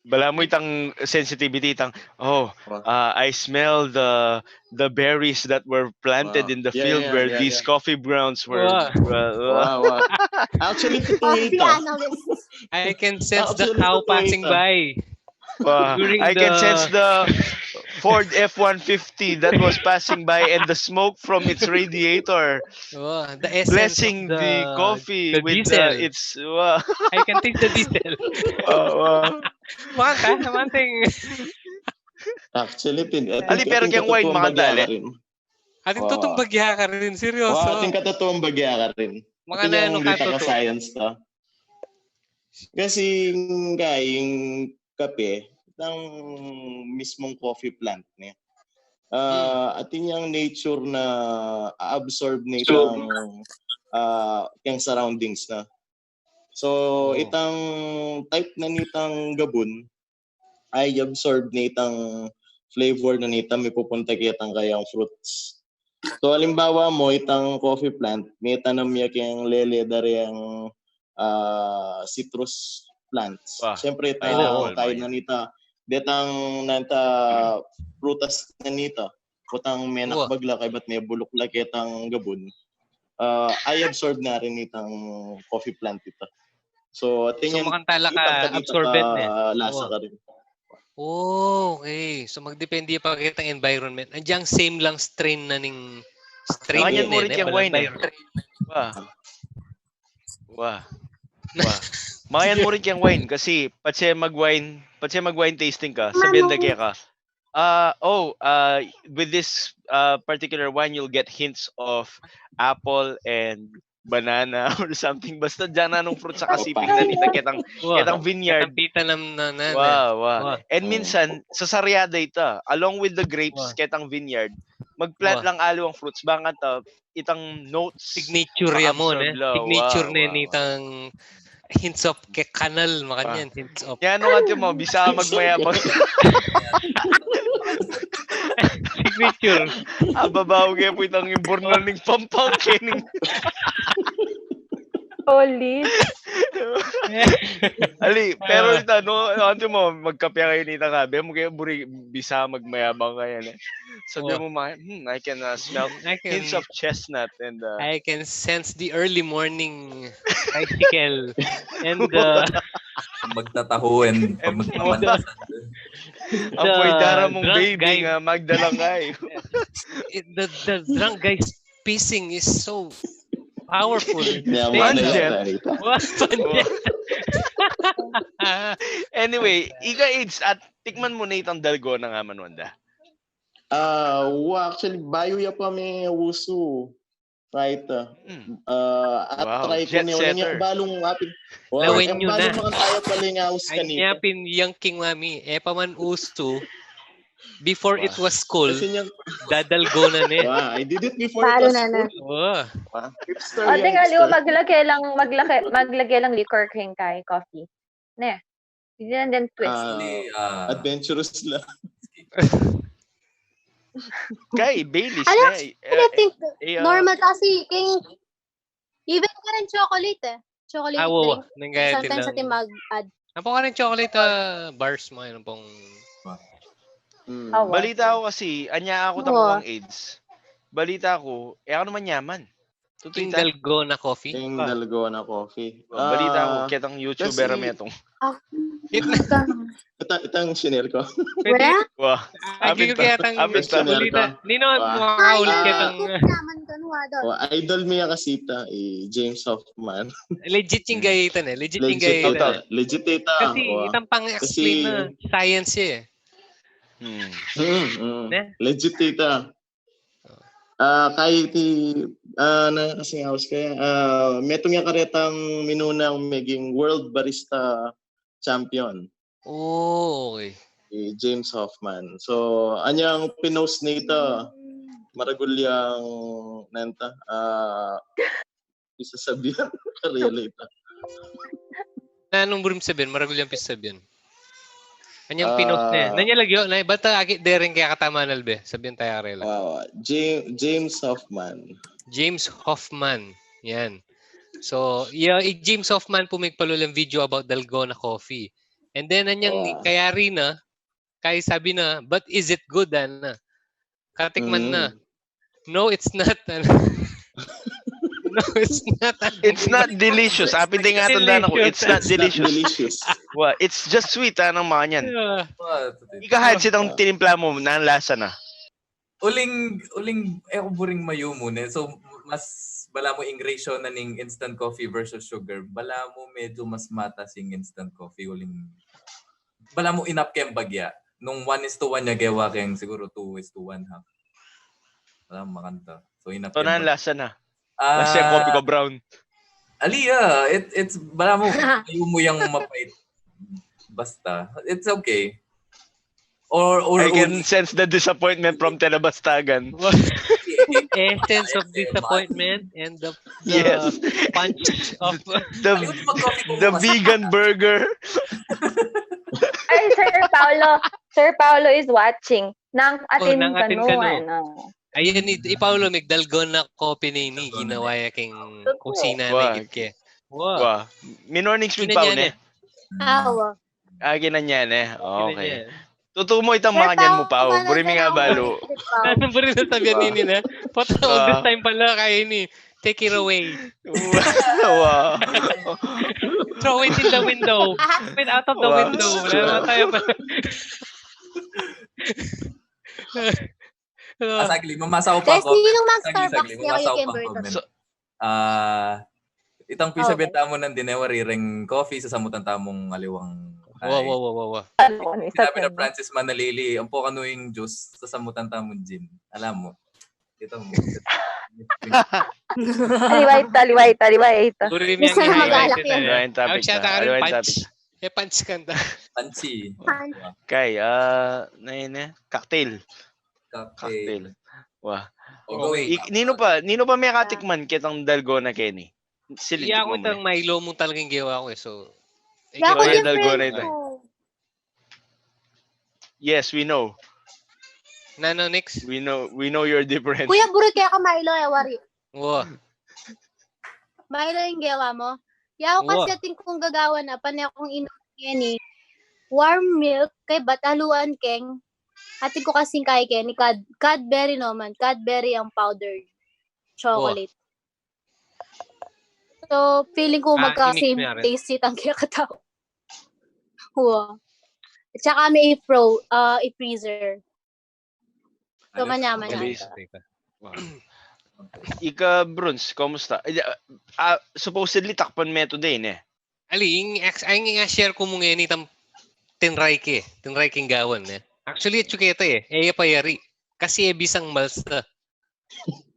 Balamu itang sensitivity itang, "Oh, uh, I smell the the berries that were planted in the field where these coffee grounds were." Wow. Wow, wow. Actually, totoo ita. I can sense the cow passing by. Wow. I can sense the Ford F one fifty that was passing by and the smoke from its radiator. Wow, the essence of the coffee with the, its, wow. I can taste the diesel. Wow, wow. Makanta, makanta. Actually, pin-, I think, pero keng wine, makanta, ale? Atin tutumbagya ka rin, seryoso. Wow, atin katutumbagya ka rin. Makanta, ano ka, tutu-, science to. Kasi, nga, ing kape, itang mismung coffee plant ne. Ah, atin yang nature na absorb ne itang, ah, keng surroundings na. So, itang type na nitang gabun, ay absorb ne itang flavor na nita, mipupunta ketang kayang fruits. So, alimbawa mu, itang coffee plant, mitanam ya keng lele da reng, ah, citrus plants. Siyempre, itang kain na nita, detang nanta prutas na nita, potang menakbag la, kaybat mebuluk la ketang gabun. Ah, ay absorb na rin itang coffee plant ita. So, atin yan, makanta la ka absorbent ne. Lasa ka rin. Oh, okay. So, magdepende pa ketang environment. Agyang same lang strain na ning strain. Makanyan mu rin keng wine, eh. Wa. Wa. Wa. Makanyan mu rin keng wine kasi patse mag-wine, patse mag-wine tasting ka, sabihan da keka, ah, oh, ah, with this, ah, particular wine, you'll get hints of apple and banana or something. Basta dyan, anong fruit sa kasiping na nita, ketang, ketang vineyard. Ketang pita na, na, na, wa, wa. And minsan, sasarya da ita, along with the grapes, ketang vineyard, mag-plant lang aliwang fruits, bang ata, itang notes. Signature ya mu, ne? Signature ne nitang hints of ke-, kanal, makanyan, hints of. Yan, ano nga, tiyan mu, bisa magmayabang. Signature. Ababaw ke pu itang imburnal ning pampang kening. Solid. Ali, pero ita, no, ano, tiyan mu, magkape kayu nita, kabe mu ke buri, bisa magmayabang ka yan, eh. Sabi mu, ma-, hmm, I can, uh, smell hints of chestnut and, uh, I can sense the early morning tricycle and, uh, magtatahuan, pag magmamandasan. Ang puwede mong baby nga magdalang ay. The, the drunk guy's pissing is so powerful. Pungent. Pungent. Anyway, ika, Eds, at tikman mu ne itang dalgona nga, Manuanda. Ah, wa, actually, bayu ya pa meusu. Right, ah. Ah, at try ku ne, balung apin. Lawen yu na. Balung makanta ya pala ing aus kanita. Anya pin yang king mami, e pa man usu, before it was cool, dadalgona ne. Wow, I did it before it was cool. Wow. Hipster. O, yan, di nga, hipster. Maglage lang, maglage, maglage lang liquor king kay coffee. Ne. Hindi lang din twist. Ah, adventurous lang. Kay Baileys, ala, ne, I think, eh, ah, normal kasi king, even ka rin chocolate, eh. Chocolate drink. Sometimes atin mag-add. Ampo ka rin chocolate, ah, bars mo, ano pong. Balita ku kasi, anya aku tamang age. Balita ku, e aku naman yaman. King Dalgona Coffee? King Dalgona Coffee. Balita ku, ketang YouTuber a metung. Itang, itang shinare ku. Pwede? Wa. Agi ku ketang balita. Nino, makaul ketang. Wa, idol mi ya kasi ita, i James Hoffman. Legit ing gaytan, e. Legit ing gaytan, e. Legit ita. Kasi itang pang-explain na science ya, e. Legit ita. Ah, kaya iti, ah, na, kasi aus kaya, ah, metung ya karetang minunang meging world barista champion. Oh, okay. Si James Hoffman. So, anyang pinost nita, maragul yang nanta, ah, pisasabian karela ita. Nanung buring sabian, maragul yang pisasabian. Anyang pinost ne? Nanu ya lagyu, na, bata aki dering kaya kataman albe, sabian taya karela. Ah, Ja-, James Hoffman. James Hoffman. Yan. So, iya, i James Hoffman pu migpalulung video about dalgona coffee. And then, anyang Yeah. kayari na, kaya sabi na, "But is it good?" Ana. Katikman na. Mm. "No, it's not." Ana. "No, it's not." Ana. It's not delicious. Apin nga tanda na ko, it's not Delicious. delicious. Delicious. Wa, it's just sweet, anang makanyan. Yeah. Wa, Ika, Hats, itang tinimpla mu, nanung lasa na? Uling, uling, e ku buring mayumu ne. So, mas, balamu ing ratio na ning instant coffee versus sugar. Balamu medyo mas matas ing instant coffee. Uling, balamu inap keng bagya. Nung one is to one ya, gewa keng siguro two is to one half. Balamu makanta. So, inap So, keng nanung bagya. Lasa na? Lasa yung coffee Ah, ko brown. Ali, ah, it, it's, balamu, mayumu yang mapait. Basta, it's okay. Or, or I can uli. Sense the disappointment from Telabastagan. Essence of disappointment and the, the Yes. punch of The Ayun, mag-coffee ko the bukas. Vegan burger. Ay, Sir Paulo. Sir Paulo is watching. Nang atin nang atin kanu, kanu. Ano. Ayan, i, i Paulo, migdalgona coffee na ini, Dalgona ginawa na. ya keng Opo. kusina Wa. na igit ke. Wa. Wa. Minornings with Kinanya Pao ne. ne. Awa. Ah, kinanya ne. Okay. Kinanya. Tutu mu itang Sir makanyan mu, Pao, Pao. kumana Buri mi ka nga na balu. ulit, Pao. Ano pa rin sabihan Wa. ini na? Pata Wa. August time pala kaya ini. Take it away. Wa. Throw it in the window. Throw it out of the Wa. window. Wala naman tayo pa. Ah, sagli, mamasa ku pa Kasi comment. nung Sagli, mag-Starbucks sagli, niya mamasa kayo, ku pang Kimberly. comment. So, Ah, itang Okay. pisabyan tamu nandin e wari reng coffee, sasamutan tamung aliwang Wa, kay. wa, wa, wa, wa. Ano ko ni sa Sinabi na kanya. Francis Manalili, ampo kanu ing juice, sasamutan tamung gin. Alam mo? Kita mo. Aliwa ita, aliwa ita, aliwa ita. Buri mi Gusto ang na i-highlight mag-alak kita yan. na. Aliwa yung topic Out siya na. tayo Aliwa yung punch. Topic. Eh, punch ka na. Pansi. Punch. Wa. Kay, ah, na yun eh. Cocktail. Cocktail. Cocktail. Wa. O, go, Okay. wait. I, nino pa, nino pa mekatikman ketang dalgona keni? Silid Iya, aku tikman mu ne. Itang Milo mu talagang gawa ko eh. So, Ya, ikaw ako na Kaya yun. dalgona different ito. ko. Yes, we know. Nano, next? We know, we know you're different. Kuya, buri kaya ka Milo, e wari. Wa. Milo ing gewa mu. Ya, aku kasi Wa. atin kung gagawan na, pane kung inu keni. Warm milk, kaybat aluan keng. Atin ku kasing kaya keni, Cad-, Cadbury naman. Cadbury ang powder. Wa. Chocolate. So, feeling ko Ah, magka i-mix same mo yan. Taste itang kekatau. Wa. At saka may i-fro-, ah, i-freezer. So, Alis. manyaman Okay. na. Alis. Ika, Bruns, kumusta? Eh, ah, supposedly, takpan me today, ne? Ali, ing ex-, ay, ing share ku mu ngeni itang tinry ke. Tinry keng gawan, ne? Actually, atsu keta eh. E ya payari. Kasi e bisang malsa.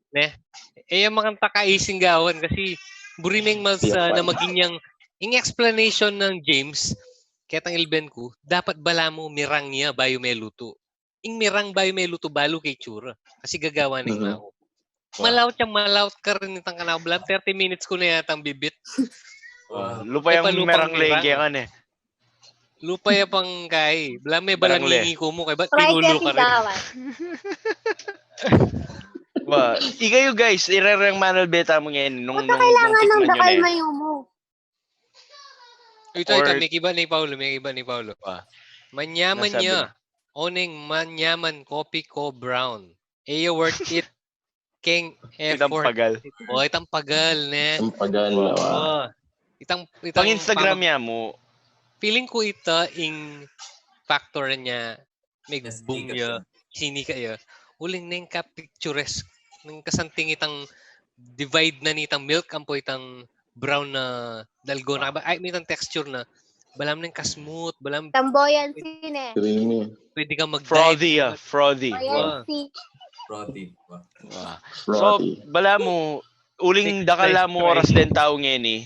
Ne? E ya makanta kaising gawan kasi buri meng malsa na maging yang, ing explanation nang James, ketang ilben ku, dapat balamu mirang ya bayu melutu. Ing mirang bayu melutu balu ke itsura. Kasi gagawa na ing Mhm. mau. Wa. Malaut yang malaut karin itang kanaku. Balamu thirty minutes ku na yatang bibit. Wa. Lupa E yang pa lupang merang lege mirang. Kan eh. Lupa ya pang kai. Balamu e Merang balang le. Ngingi ku mu kaybat Try pinulu kaya karin. Gawan. Wa, ikayu guys, irereng manalbe tamu ngeni nung, Puta, nung, nung kailangan ng tikman yu dakal ne. Mayumu. Ita, ita, Or mekibat ne i Paulo, mekibat ne i Paulo. Wa. Manyaman Nasabi ya. na. Oneng manyaman kopi ko brown. E ya worth it keng Itang effort. Pagal. O, itang pagal, ne? Ang pagal na wa. O, itang, itang Pang Instagram pang- ya mu. Feeling ku ita ing factor na Yes, mig-boom sikat ya, siya. sinika ya. Uling neng ka-picturesque, neng kasanting itang divide na nitang milk, ampo itang brown na dalgona. Ay, may itang texture na. Balamu neng ka-smooth, balamu Itang buoyancy ne. Creamy. pwede ka mag-dive. Frothy, ah, frothy. Wa. Buoyancy. Frothy. Wa. Wa. So, Frothy. balamu, uling Take dakal the la mu oras inspiration. Den tau ngeni.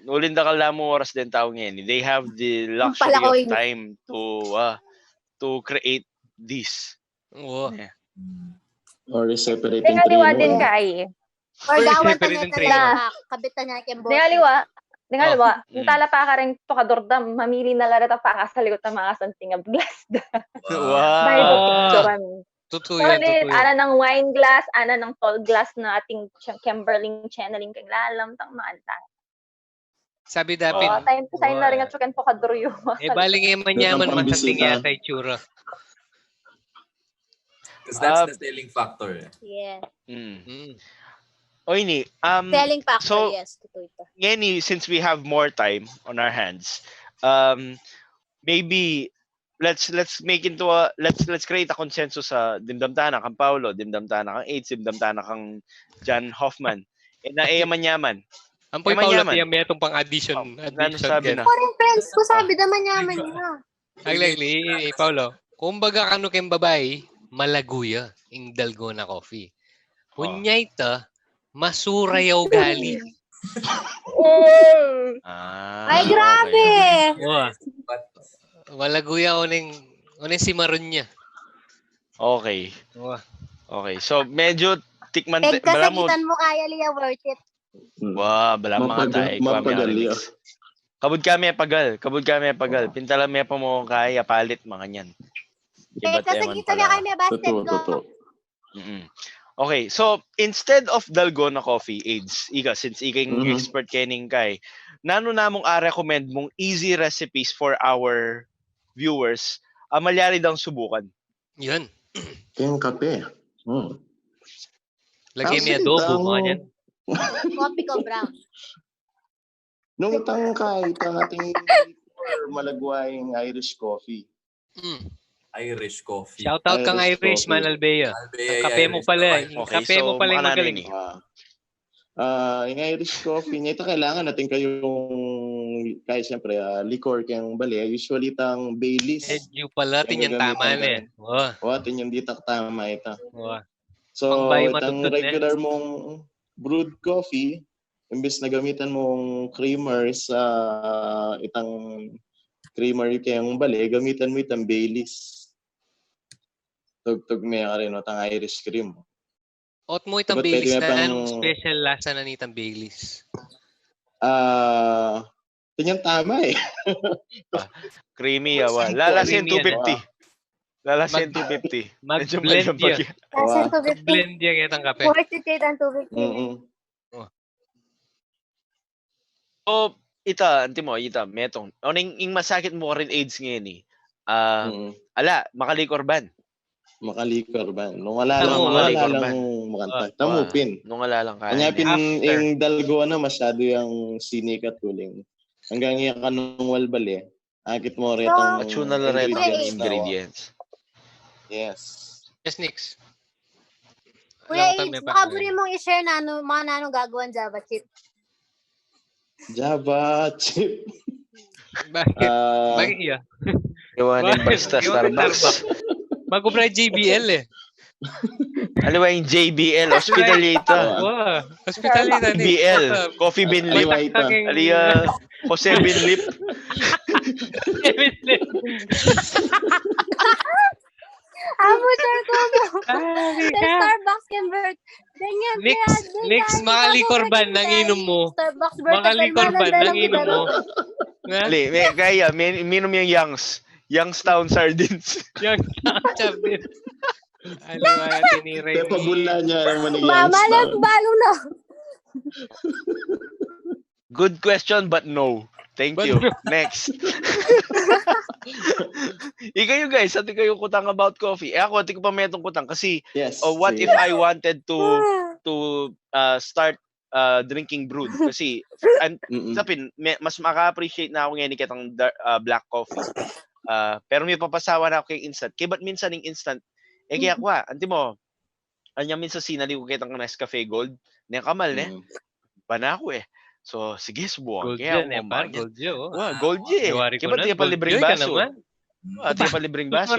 Uling dakal la mu oras Den tau ngeni. They have the luxury Pala ko of ini. Time to, ah, to create this. Wa. Yeah. Mm. Or separating Tingali wa cream. din kai. Or Uy, gawan separate tanya yung ka tray. Lang, kabit tanya keng bote. Tingali wa. Tingali Oh. wa. Mm. Tala pa ka rin, pakadordam, mamili na la reta pakasaligot na mga santing of glass. Wow. Dahil Ah. picturan. Tutu yan, tutu yan. Ana nang wine glass, ana nang tall glass na atin Kimberling channeling keng lalam, tang maanta. Sabi dapin. O, time to time na rin at sukan po kaduryo. E, baling e manyaman, masanting yata itsura. 'Cause that's the selling factor, eh. Yeah. Mm. O ini, um, selling factor, so, yes, tutu ita. Ngeni, since we have more time on our hands, um, maybe let's, let's make into a, let's, let's create a consensus sa dimdam tana kang Paulo, dimdam tana kang AIDS, dimdam tana kang John Hoffman. E na, e manyaman. Ampo i Paulo, manyaman. Tiyan, metung pang addition, addition sabi na. Ako rin, friends ko, sabi na manyaman na. Ang likely, i, i Paulo, kumbaga kanu keng babai, malagu ya ing dalgona coffee. Unya ita, masura ya ugali. Ay, grabe! Wa. Malagu ya, oneng, oneng simarun ya. Okay. Wa. Okay. So, medyo tikman, balamu. Pagkasakitan mu kaya, Lia, worth it. Wa, balamu ata, e, mapagal ya. Kabud kami pagal, kabud kami pagal. Pintalan me pa mu kaya palit, makanyan. Ibat e man pala. Tutu, tutu. Mm-mm. Okay, so instead of dalgona coffee, AIDS, ika, since ika ing expert keni kay, nanu namung a-recommend mung easy recipes for our viewers a malyari dang subukan? Yan. Ing kape. Hmm. Lagi me adobo, makanyan. Kopi ko, brown. Nung itang kay, itang atin malagwa ing Irish coffee. Mm. Irish coffee. Shout out kang Irish, Manalbea. Manalbea, ang kape mu pala, e. Ang kape mu pala ing magaling. Ah, ing Irish coffee, ita kailangan atin kayung, kay siyempre, ah, liquor keng bale. Usually, itang Baileys. Medyo pala, atin yang tama, e. Wa, atin yang ditak tama ita. Wa. So, itang regular mung brewed coffee, imbis na gamitan mung creamer sa itang creamer keng bale, gamitan mu itang Baileys. Tugtug me karin, o, itang Irish cream. Ot mu itang Baileys na, anong special lasa na nitang Baileys? Ah, atin yang tama, e. Creamy, awa. Lalasin two fifty. Lalasin two fifty. Mag-blend ya. Lalasin two fifty. Mag-blend ya ketang kape. Worth it ketang two fifty. Mm-mm. O, ita, antimo, ita, metung. O, ning, ing masakit mu karin AIDS ngeni. Ah, ala, makaliquor ban. Makaliquor ban. Nung ala lang, nung ala lang makanta. Tamu pin. Nung ala lang kaya. Anya pin, ing dalgona masyadu yang sinikat uling. Anggang iya kanung walbal, e. Akit mu retang atsu na la retang ingredients. Yes. Yes, Nix. Kuya Ids, baka buri mung i-share nanu, mga nanu gagawan Java chip. Java chip. Bakit? Ah. Bakit iya? Iwanan basta Starbucks. Bago pala J B L, e. Aliwa ing J B L, hospital ita. Wa, hospital ita, Nix. B L, Coffee Bean Leaf. Aliwa ita. Alia, Jose Bean Leaf. Jose Bean Leaf. Amo, sir, ko. Starbucks convert. Nix, Nix, makaliquor ban nang inum mu. Makaliquor ban nang inum mu. Ali, me, kaya, me, minum yang Youngstown Sardines. Youngstown Sardines. Aliwa, tiniring. Pabula niya naman ing Youngstown. Mama, nagbalong na. Good question, but no. Thank you. Next. Ikayu, guys, atin kayu kutang about coffee? E, aku, atin ku pa metung kutang kasi, yes, o, what if I wanted to, to, uh, start, uh, drinking brewed? Kasi, sapin, mas maka-appreciate na aku ngeni ketang da-, uh, black coffee. Uh, pero mipapasawa na aku keng instant. Kaybat minsan ing instant, e, kaya aku, antimo, anya minsan sinali ku ketang Nescafe Gold, ne, kamal, ne? Bana ku, e. So, sige, subukan ke. Gold ya, e, par, gold ya, o. Wa, gold ya, e. Kaybat atin palibreng basu. Wa, atin palibreng basu.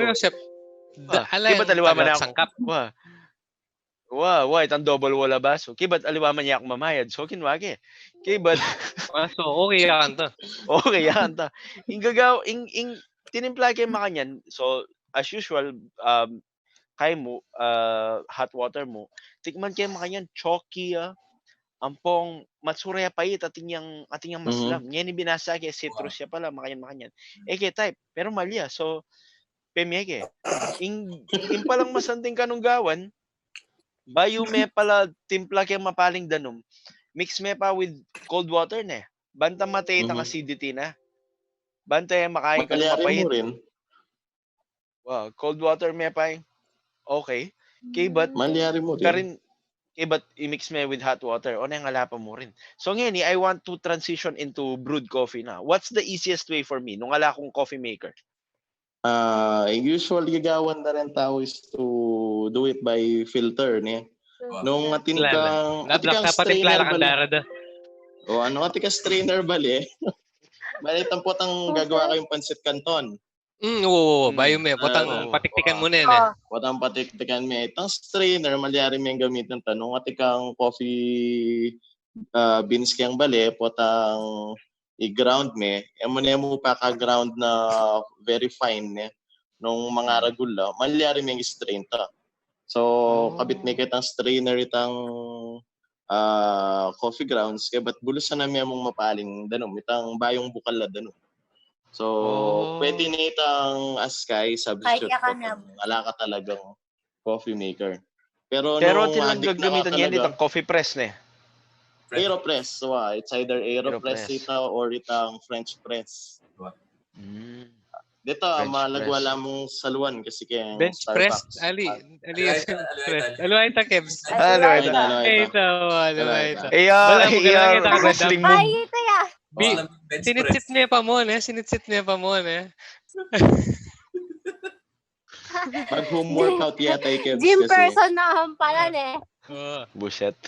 Kaybat aliwa man aku. Wa. Wa, wa, itang double wall a basu. Kaybat aliwa man aku mamayad. So, kinua ke. Kaybat. Basu, okay ya kanta. Okay ya kanta. Ing gagaw, ing, ing tinimpla ke makanyan. So, as usual, um, kay mu, ah, hot water mu, tikman ke makanyan, choki, ah, ampong matsura ya pait, atin yang, atin yang maslam. Ngeni binasa ke citrus ya pala, makanyan, makanyan. E ke type, pero malya. So, pemye ke. Ing, ing palang masanting kanung gawan, bayu me pala timpla keng mapaling danum, mix me pa with cold water ne. Banta mate itang acidity na. Banta makain ka ng mapait. Wow, cold water me pa. Okay. Kay, but Malyari mu rin. Karin, kay, but i-mix me with hot water. O nang ala pa mu rin. So ngeni, I want to transition into brewed coffee na. What's the easiest way for me nung ala kung coffee maker? Ah, usually gagawan da rin tau is to do it by filter, ne? Nung atin kang, atin kang strainer bale. O, ano, atin kang strainer bale. Bale, tampot ang gagawa kayong pansit kanton. Mm, oo, bayu me. Potang patiktikan mu ne, ne? Potang patiktikan me. Itang strainer, malyari meng gamitan ta nung atin kang coffee ah, beans keng bale, potang i-ground me, e mu ne mu paka-ground na very fine, ne? Nung mangaragul la, malyari meng strain ta. So, kabit me ketang strainer itang ah, coffee grounds, kaya bat bulusan na me mung mapaling danum, itang bayung bukal la danum. So, pwede ne itang askay, substitute potang ala ka talagang coffee maker. Pero, pero nung atin lang gagamitan yan, itang coffee press ne. AeroPress, wa. It's either AeroPress ita or itang French press. Mm. Dito, malagwa lamang saluan kasi kaya bench press, ali, ali, press. Aluay ta, Kebs. Aluay ta. Ito, aluay ta. Iya, iya, wrestling move. Ay, ito ya. Sinitsit ne pa mu, ne? Sinitsit ne pa mu, ne? Mag-home workout yata i Kebs. Gym person na ang pala, ne? Buset.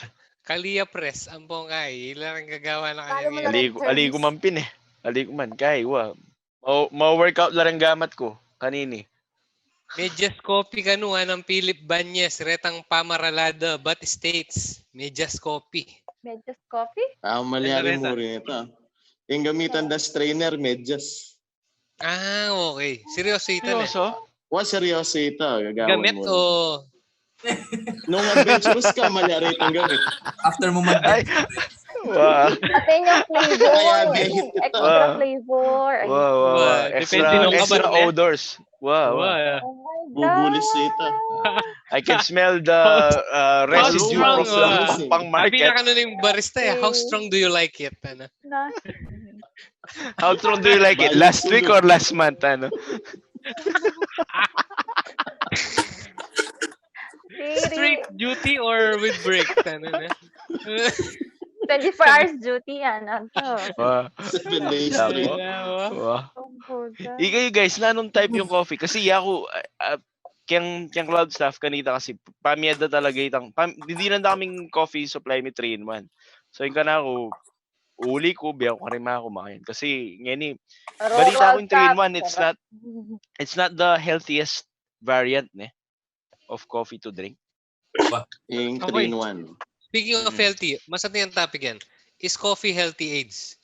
Kalia press, ampong kay, ila rin gagawa na kanya. Ali ku man pin e. Ali ku man, kay, wa. Ma-workout la rin gamat ku kanini. Medyas kopi kanu, anang Philip Banyes, retang pamaralada, bat states, medyas kopi. Medyas kopi? Ah, malyari mu rin ita. Ing gamitan da strainer, medyas. Ah, okay. Seryoso ita, ne? Seryoso? Wa, seryoso ita. Gagawan mu rin. Gamit o Nung adventurous ka, malyari itang gamit. After mu mag-bench Wow. Pati yung flavor. Extra flavor. Wow, wow, wow. Extra, extra odors. Wow, wow. Wow. Oh my Bubulis God. Ita. I can smell the uh, residue How of strong, the uh, pang Abi na market. Kanu ning barista e, how strong do you like it? Ano? Na- How strong do you like it? Last week or last month? Ano? Siri. Straight duty or with break? Ano na? twenty-four hours duty, ano to. Wow. Seven days Tapos? straight. Wow. Oh, puta. Ikayu guys, nanung type yung coffee? Kasi yaku, uh, uh, keng, keng Cloud Staff kanita kasi pamyada talaga itang, pam, didinan da kaming coffee supply mi three in one. So yung kanaku, uli ku, biya ku karima ku makain. Kasi ngeni, balita ku yung three in one, it's not, it's not the healthiest variant, ne, of coffee to drink. Ing three in one. Speaking of Mm. healthy, masat na yung topic yan. Is coffee healthy aids?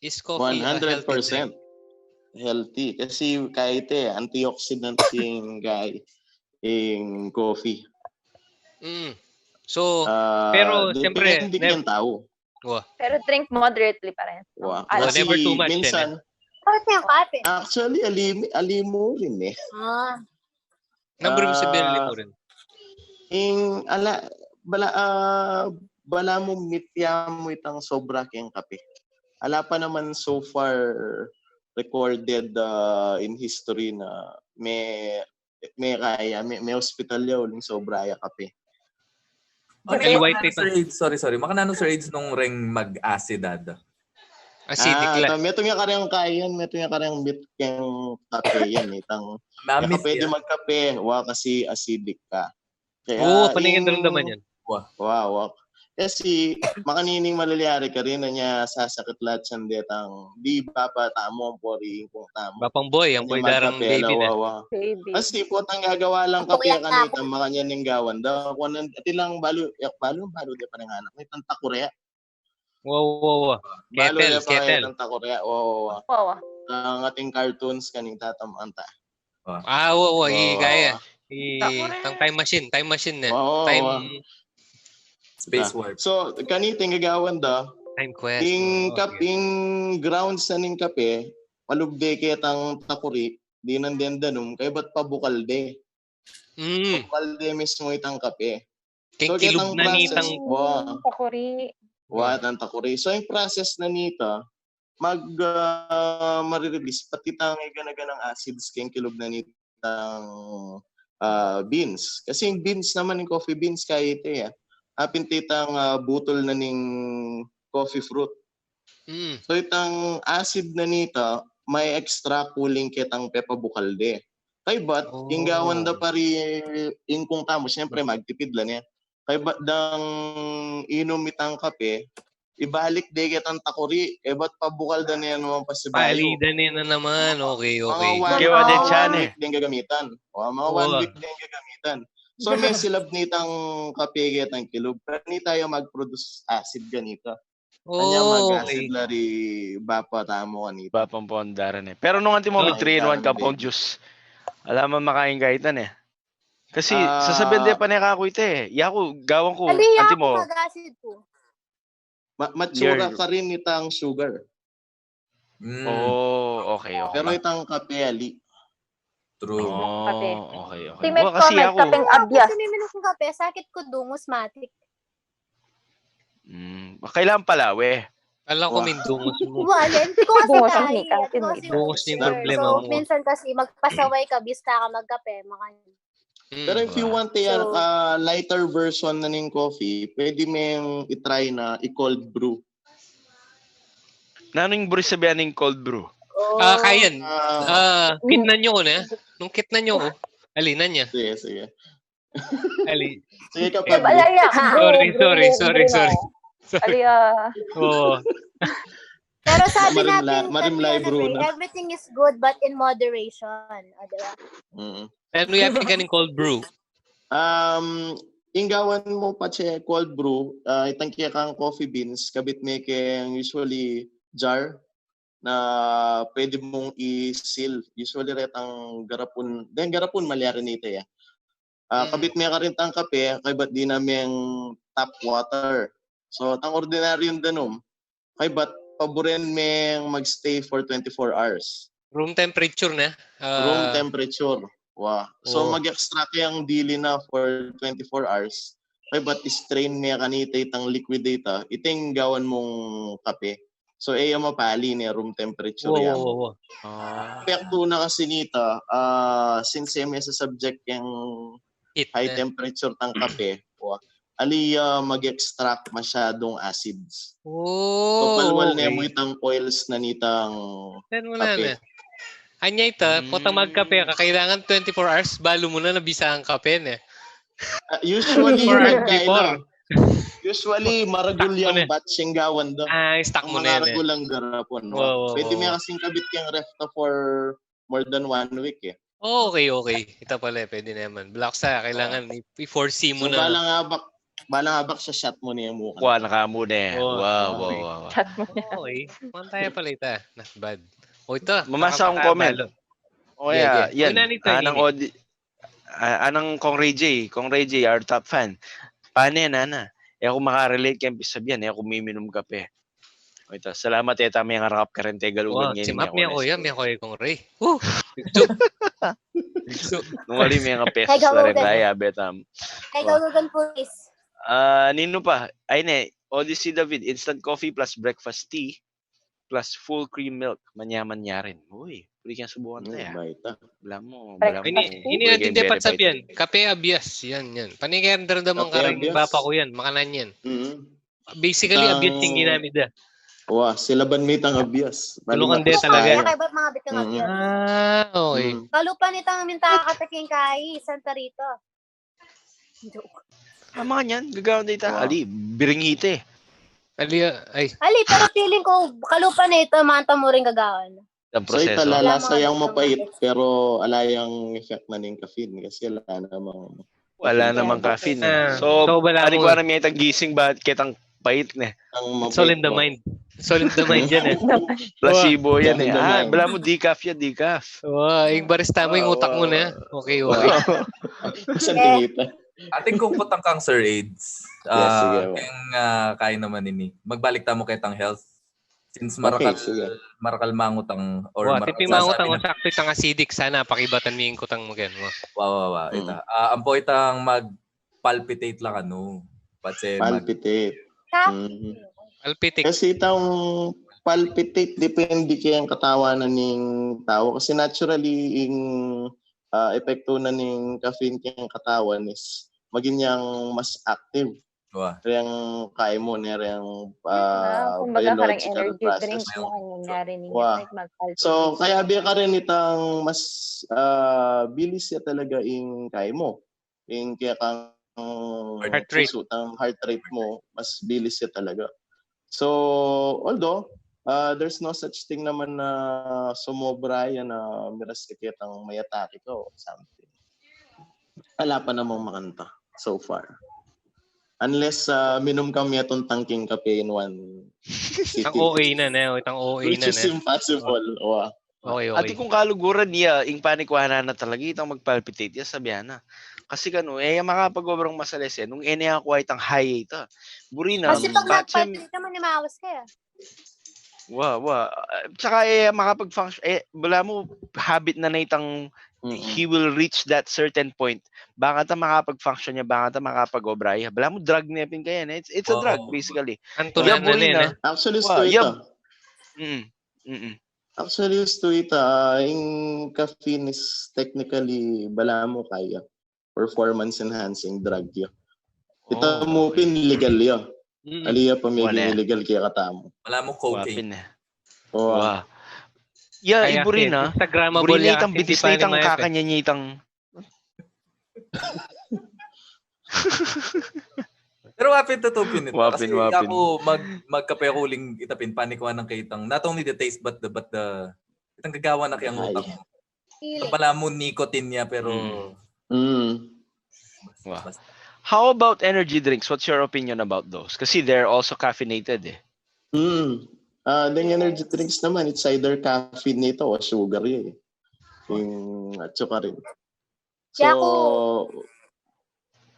Is coffee a healthy One hundred percent drink? Healthy. Kasi kahit eh, antioxidant ing, kay, ing coffee. Mm. So, Ah, pero depende siyempre, keng tau. Wa. Pero drink moderately pa rin. Wa. Ala. Wa, Kasi never too much, eh, minsan, Ate, ate. actually, ali, ali mu rin eh. Ah. Nang brim sa Ah, beli mu rin. Ing, ala, bala, ah, bala mu mitya mu itang sobra keng kape. Ala pa naman so far recorded ah, in history na me, me kaya, me, me hospital ya uling sobra ya kape. Ano Ay, yung white makananu, paper. Sir Aids? Sorry, sorry. Makananu, Sir Aids, nung reng mag-acidad? Acidic Ah, la. ta, metung ya kareng kayan, metung ya kareng bit keng kape yan, itang, Mamis pwede ya. Magkape, wa kasi acidic ka. Kaya Oo, paningan ing- daramdaman yan. Wa, wa. Kasi, makanining malalyari karin, anya sasakit la tiyan detang, di ba pa tamu, ang pori, kung tamu. Bapang boy, ang Anya boy darang magkape la, baby na. wa, wa. Baby. Kasi, potang gagawa lang kape kanita, makanyan ning gawan da. Kung atin lang balu, yak balu, balu, di pa rin anak. May tanta Korea. Wow, wow, wow. Balu Kettle, ya pa kaya kettle. tanta Korea. Wa, wa, wa. Wawa. Ang ating cartoons kanita, tam, anta. Ah, wow, wow. Wa, I, wa, kaya. wa. I, tang time machine, time machine na. Wa, wa, Time wa. Space warp. So, kanita ing gagawan da, time quest. ing Oh, kap, okay. Ing grounds na ning kape, palubde ketang takuri, dinan den danum, kaybat pabukal de. Mm. Pabukal de mismu itang kape. Keng kilub na nitang process, wa. Takuri. Wa, itang takuri. So, ing process na nita, mag, ah, marirelease pati itang gana-ganang acids keng kilub na nitang, ah, beans. Kasi ing beans naman, ing coffee beans, kaya ita, eh. Apin itang, ah, butul na ning coffee fruit. Mm. So, itang acid na nita, ma-extract uling ketang pepabukal de. Kaybat, ing gawan da pa ri, ing kung tamu, siyempre, magtipid la ne. Kaybat dang inum itang kape, ibalik de ketang takuri, kaybat pabukal da ne naman pasibayu. Pali da ne na naman. Okay, okay. Mga one, mga one week deng gagamitan. O, mga one week deng gagamitan. So, mesilab nitang kape ketang kilub. Kanita ya mag-produce acid kanita. Anya, mag-acid la ri bapa tamu kanita. Bapang pondaran, eh. Pero nung antimo mig three in one ka pong juice, ala man makain kaitan, eh. Kasi sasabian de pa ne kaku ita, eh. Yaku, gawan ku, antimo, mag-acid ku. Ma-, matsura pa rin itang sugar. Mm. Oh, okay, okay. Pero itang kape, ali. True. Oh, okay, okay. Kasi aku, kapeng abias. Kasi minum kung kape, sakit ku dungus, matik. Mm, kailangan palawe. Kala ko may dungus mo. Wala, hindi ko kasi dungus kaya. Dungus ni, kasi dungus yung problema mo. Minsan kasi magpasaway ka, bista ka magkape, makanya. Mm. Pero if you want a, ah, lighter version na ning coffee, pwede meng i-try na i-cold brew. Nanung brew sabian ning cold brew? Ah, kayan. Ah, kitnan nyo ko na. Nung kitnan nyo ko, alinan niya. Sige, sige. Ali. Sige ka pa, bro. Sorry, sorry, sorry, sorry. Ali, ah. Oo. Pero sabi natin, marimlay, bro, no? Everything is good but in moderation. O, di ba? Mm. Pero yapi ka ning cold brew. Um, ing gawan mu patse cold brew, ah, itang kekang coffee beans, kabit me keng usually jar na pwede mung i-seal. Usually retang garapun, then garapun malyari nita ya. Ah, kabit me karin itang kape, kaybat dinan meng tap water. So, itang ordinaryong danum, kaybat paburen meng mag-stay for twenty-four hours. Room temperature na? Ah, room temperature. Wa. So, mag-extract yang dili na for twenty-four hours. Kaybat i-strain me kanita itang liquid dita, ita ing gawan mung kape. So, e ya mapali ne, room temperature yan. Wow, wow, wow. Ah. Epektu na kasi nita, ah, since e me sa subject yang high temperature tang kape, wa, ali, ah, mag-extract masyadung acids. So, palual ne mu itang oils na nitang kape. Anya ita, potang magkape ka, kailangan twenty-four hours, balu mu na nabisa ang kape, ne? Ah, usually, usually, maragul yang batch ing gawan da. Ah, stock mu na yan, eh. Maragul ang garapun, wa. Pwede me kasing kabit yang ref ta for more than one week, eh. Oh, okay, okay. Ita pala, eh, pwede naman. Black sa, kailangan i-, i-foresee mu na. So, balang abak, balang abak sa shot mu ne mu. Kuha na ka mu ne. Wow, wow, wow. Shot mu ne. Okay. Mantaya pala ita. Not bad. O, ita, mamasa akong comment. O, yeah, yan. Anang audi-, ah, anang Kong Ray J, Kong Ray J, our top fan. Pane, nana. E ku makarelate keng pisabian, e ku miminum kape. O, ita, salamat, e ta mengarakap kareng Tegalugan ngeni. Simap me ku ya, me ku ya, Kong Ray. Woo! Bigso. Bigso. Nung ali mengapesos la rin tayo, abe tam. Tegalugan, please. Ah, ninu pa? Ay, ne, Odyssey David, instant coffee plus breakfast tea plus full cream milk. Manya-manya rin. Uy, pwede kayang subukan ita, ya. Bala mu, bala mu. Ini, ini natin dapat sabian. Kape abias. Yan, yan. Pane kaya daramdaman kareng bapa ku yan. Makanan yan. Basically, abias ing ginamit da. Wa, silaban me itang abias. Tulukan de talaga. Kaya ba't mga bitang abias? Ah, okay. Kalupa nitang minta kataking kai, Santa Rita. Joke. Tama nga yan, gagawan da ita. Ali, biring ita, eh. Ali, ah, ay. Ali, pero feeling ko, kalupa na ita, manta mu rin gagawan. So, ita, lalasa yang mapait, pero ala yang effect na ning caffeine kasi ala namang, wala namang caffeine, eh. So, wala mu. Ari ko aram ya itang gising, bakit ketang pait, ne? It's all in the mind. It's all in the mind yan, eh. Placebo yan, eh. Ah, bala mu decaf ya, decaf. Wow, ing barista mu, ing utak mu na. Okay, okay. Atin kung kutang kang Sir Aids. Ah, sige, keng, ah, kain naman ini. Magbalik tamu ketang health. Since marakal, sige, marakal mangutang or marakal sasabi na. Wa, tipi mangutang, o sakto itang acidic, sana pakibatan mi ing kutang mu ken. Wa, wa, wa, ita. Ah, ampo itang mag-palpitate la kanu. Palpitate. Palpitate. Kasi itang palpitate, depende keng katawan ning tau. Kasi naturally, ing, ah, epektu na ning caffeine keng katawan is maging yang mas active. Wa. Reng kain mu, ne, reng, ah, kumbaga, kareng biological energy process drink mu, kanyang narinig, wa, like, mag-palpitate. So, kaya bie karin itang mas, ah, bilis ya talaga ing kain mu. Ing kaya kang heart rate, pusu, tang heart rate mu, mas bilis ya talaga. So, although, ah, there's no such thing naman na sumobra ya na miras ya ketang may atake ka o something. Ala pa namang makanta so far. Unless, ah, minum kami atong tangking kape in one sitting. Itang O A na, ne? Itang O A na, ne? Which is impossible. Wa. Okay, okay. Ati kung kaluguran ya, ing panikwanan na talaga, itang mag-palpitate ya, sabian na. Kasi kanu, e ya makapag-obrang masalese, nung e na ya kua itang high ita. Buri na, kasi pag nag-palpitate ka, manimawas ka ya. Wa, wa. Ah, tsaka, e, makapag-function, e, balamu, habit na na itang, he will reach that certain point. Bang kata makapag-function ya, bang kata makapag-obra ya. Balamu, drug ne pin kaya, ne? It's, it's a drug, basically. Pantulan na, ne? Actually, wa, ita. Mm, mm. Actually, ita, ah, ing caffeine is technically, balamu, kaya performance enhancing drug ya. Ita mu pin legal ya. Ali ya pa meging illegal kaya katamu. Balamu cocaine. Wa. Ya, buri na. Instagrammable ya, itang bitis na itang kakanyan ya itang. Pero wa pin tutu pin ita. Kasi aku mag-, magkape ku uling ita pin, panikwanan ke itang, not only the taste, but the, but the, itang gagawan na keng utak mu. Feeling. Balamu nicotine ya, pero. Mm. Wa. How about energy drinks? What's your opinion about those? Kasi they're also caffeinated, e. Mm. Ah, deng energy drinks naman, it's either caffeinated o sugar ya, e. Ing atsukarin. So,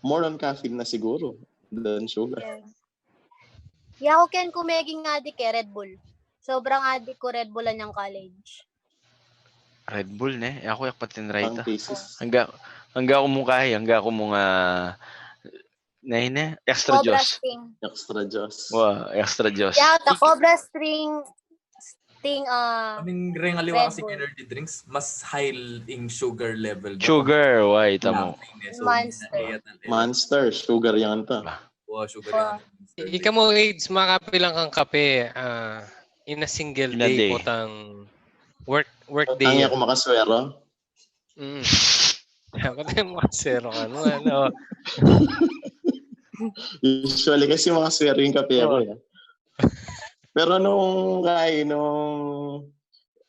more on caffeine na siguro than sugar. Yaku ken, ku meging adik ke, Red Bull. Sobrang adik ku Red Bull anyang college. Red Bull, ne? Yaku, yak patin rayta. Angga, angga ku mung kai, angga ku mung, ah, ne, ne? Extra Juice. Cobra Sting. Extra Juice. Wa, Extra Juice. Ya, the Cobra Sting, Sting, ah, I mean, reng aliwa kasing energy drinks, mas high ing sugar level. Sugar, wa, ita mu. Monster. Monster, sugar yan ta. Wa, sugar yan. Ika mu, Eds, makapilan kang kape, ah, in a single day, potang work, work day. Potang aku makaswero. Mm. Dapat ay makaswero ka, no? Ano? Usually kasi makaswero ing kape ku, e. Pero nung kai, nung,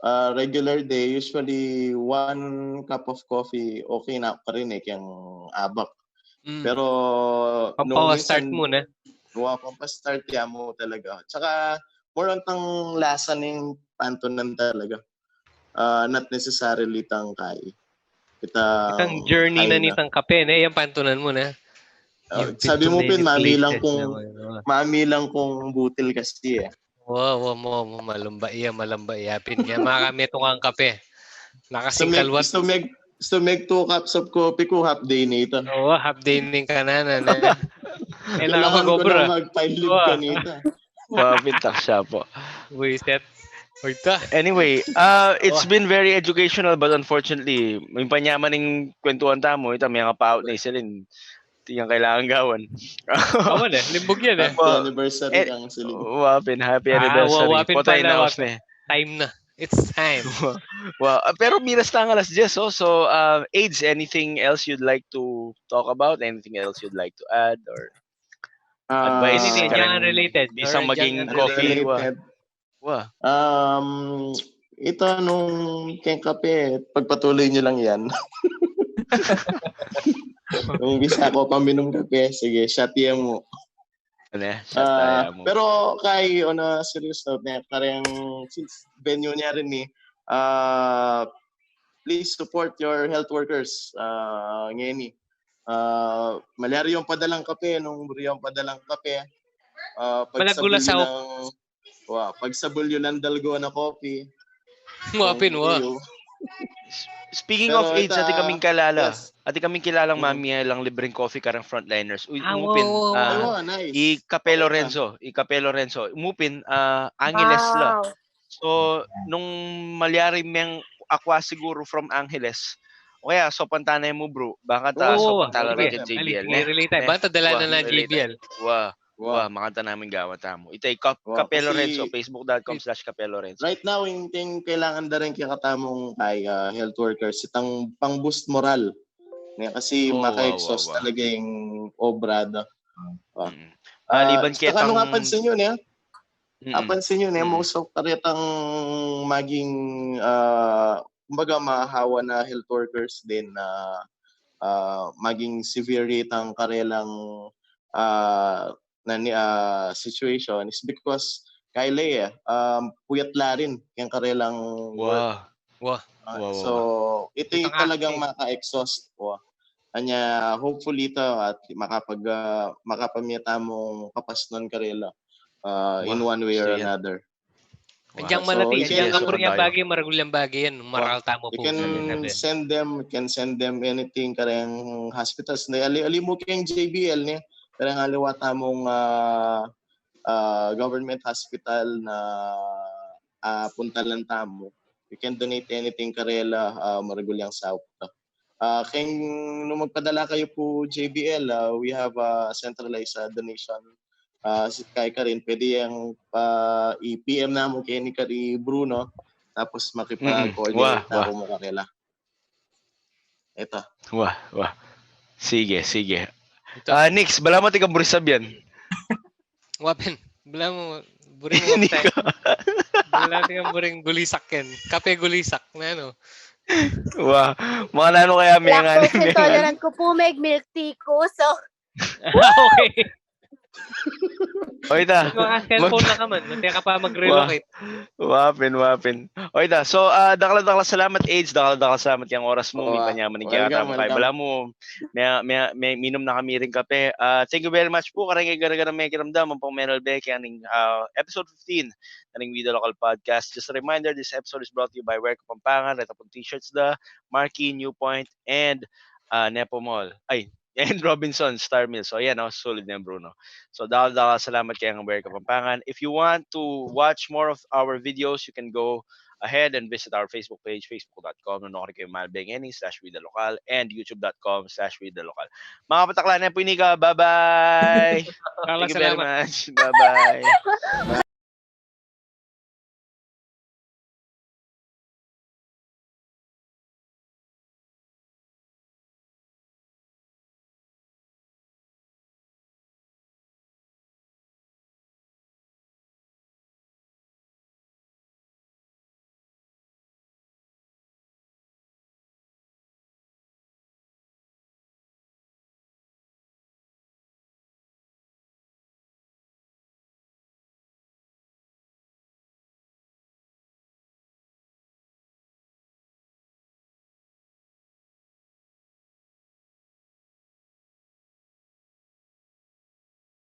ah, regular day, usually one cup of coffee, okay na pa rin, e, keng abak. Mm. Pero nung minsan, pampastart mu, ne? Wa, pampastart ya mu talaga. Tsaka, more on tang lasa ning pantunan talaga. Ah, not necessarily tang kai. Itang journey na nitang kape, ne? Yang pantunan mu, ne? Ah, sabi mu pin, mamilang kung, mamilang kung butil kasi, e. Wa, wa, wa, wa, malamba ya, malamba ya pin. Kaya makami itang kape. Nakasingkalwat. Gusto meg, gusto meg two cups of coffee ku, half day na ita. Wa, half day na ing kananan, e. Kailangan ku nang magpailib kanita. Wa, pintak siya po. Buisit. Anyway, uh, it's been very educational, but unfortunately, manyaman ing kwentuhan tamu, ita, miyang apaut na isalin. Di yan kailangan gawan. Awan, e. Limbug yan, e. Happy anniversary kang Celine. Wa pin, happy anniversary. Wa pin pala, time na. It's time. Wa, ah, pero miras tang alas diyes, o. So, uh, Eds, anything else you'd like to talk about? Anything else you'd like to add? Or advice? Anything, yan related. Isang maging coffee, wa. Wa. Um, ita, nung keng kape, pagpatuloy niyo lang yan. Nung bisa ku pa minum kape, sige, shot ya mu. Ano, shot ya mu. Pero kai, on a serious note, ne, kareng since venue na rin, e, ah, please support your health workers. Ah, ngeni. Ah, malyari yung padalang kape, nung buri yung padalang kape. Ah, pagsabi ng Wa, pag sa Bulyo ng Dalgona Coffee. Mapin, wa. Speaking of Pero AIDS, ati ita- kaming kilala. Yes. Ati kaming kilalang Mm. mami lang libreng coffee kareng frontliners. Uy, Ah, umupin, wow, wow, ah, Ay, wa, nice. i Capelo Okay. Renzo, i Capelo Renzo. Umupin, ah, Angeles la. Wow. So, nung malyari meng akwa siguro from Angeles, o kaya, sopan ta na mu, bro. Baka ta, Oo, sopan ta la sige, rin kang sige, J B L, Sige, ne? relate tayo. Ne? Banta dala Wa, na na relate. J B L. Wa, Wa. wa, makanta namin gawa tamu. Ita i Cap-, Wa, Capelo kasi Renzo, facebook dot com slash Capelo Renzo. Right now, yung ting kailangan da rin kaya katamung kay ah, health workers, itang pang-boost moral. Ne, kasi Oo, wa, wa, maka-exhaust wa. talaga yung obra da. Ah, Mm. Maliban tsaka ano nga ketang pansin yun, eh? Mm. Apansin yun, eh, Mm. most of karetang maging, ah, kumbaga, mahawa na health workers din na ah, maging severe itang karelang ah, na, ni- ah, situation is because kaila eh, um, puyat la rin yung karelang work. Wa. Wa. Ah, Wa, wa, so, ito Ito yung nga, talagang eh. maka-exhaust po. Anya, hopefully ito at makapag, ah, makapamita mong kapasnan karela ah, in Wa, one way or gusto yan. another. Andiang So, malati, you andiang can, kaburian Tayo. Bagay, maragul yang bagay yan. Maral tamu you po. can Sabi natin. send them, you can send them anything kareng hospitals. Na ali, ali mu keng J B L niya, kareng aliwa tamung ah, ah, government hospital na ah, puntalan tamu. You can donate anything karela, ah, maragul yang saup ta. Ah, keng nung magpadala kayo po J B L, ah, we have a centralized ah, donation ah, si kay Karin. Pwede yang ah, i-P M namu kay ni Kari Bruno. Tapos Mm, wa, makipag-coordinate wa. na mo karela. Ito. Wa, wa. Sige, sige. Ito. Ah, Nix, bala mu atin kang buri sabyan. Wa pin. Bala mu, buri mu Hindi kapte. ko. Bala mu yang buring gulisak yan. Kape gulisak na ano. Wa. Mga nano kaya may nga Lactose ni- intolerant ko po, may milk tea ko. So, Okay. O ita. Mga cellphone na ka man. Mati ka pa mag-relocate. Wa pin, wa pin. O ita. So, ah, dakal-dakal salamat, AIDS. Dakal-dakal salamat keng oras mu. Wa. Mipanyaman ning kaya Welcome, tamu kay welcome. bala mu. May, may, may minum na kami rin kape. Ah, thank you very much po. Kareng gara-gara may kiramdam. Ampong Meral Be, keng ah, episode fifteen kaning We The Local Podcast. Just a reminder, this episode is brought to you by Wear Kapampangan, reta pong t-shirts da, Marquee, Newpoint, and ah, Nepo Mall. Ay, and Robinson Star Mills. So, yan, oh, sulit na yan, Bruno. So, dakal-dakal salamat keng Wear Kapampangan. If you want to watch more of our videos, you can go ahead and visit our Facebook page, facebook dot com, no, kay Malbeng N E slash We The Local, and youtube dot com slash We The Local. Mga patakla na po, inika. Bye-bye! Dakal Thank you very salamat. much. Bye-bye!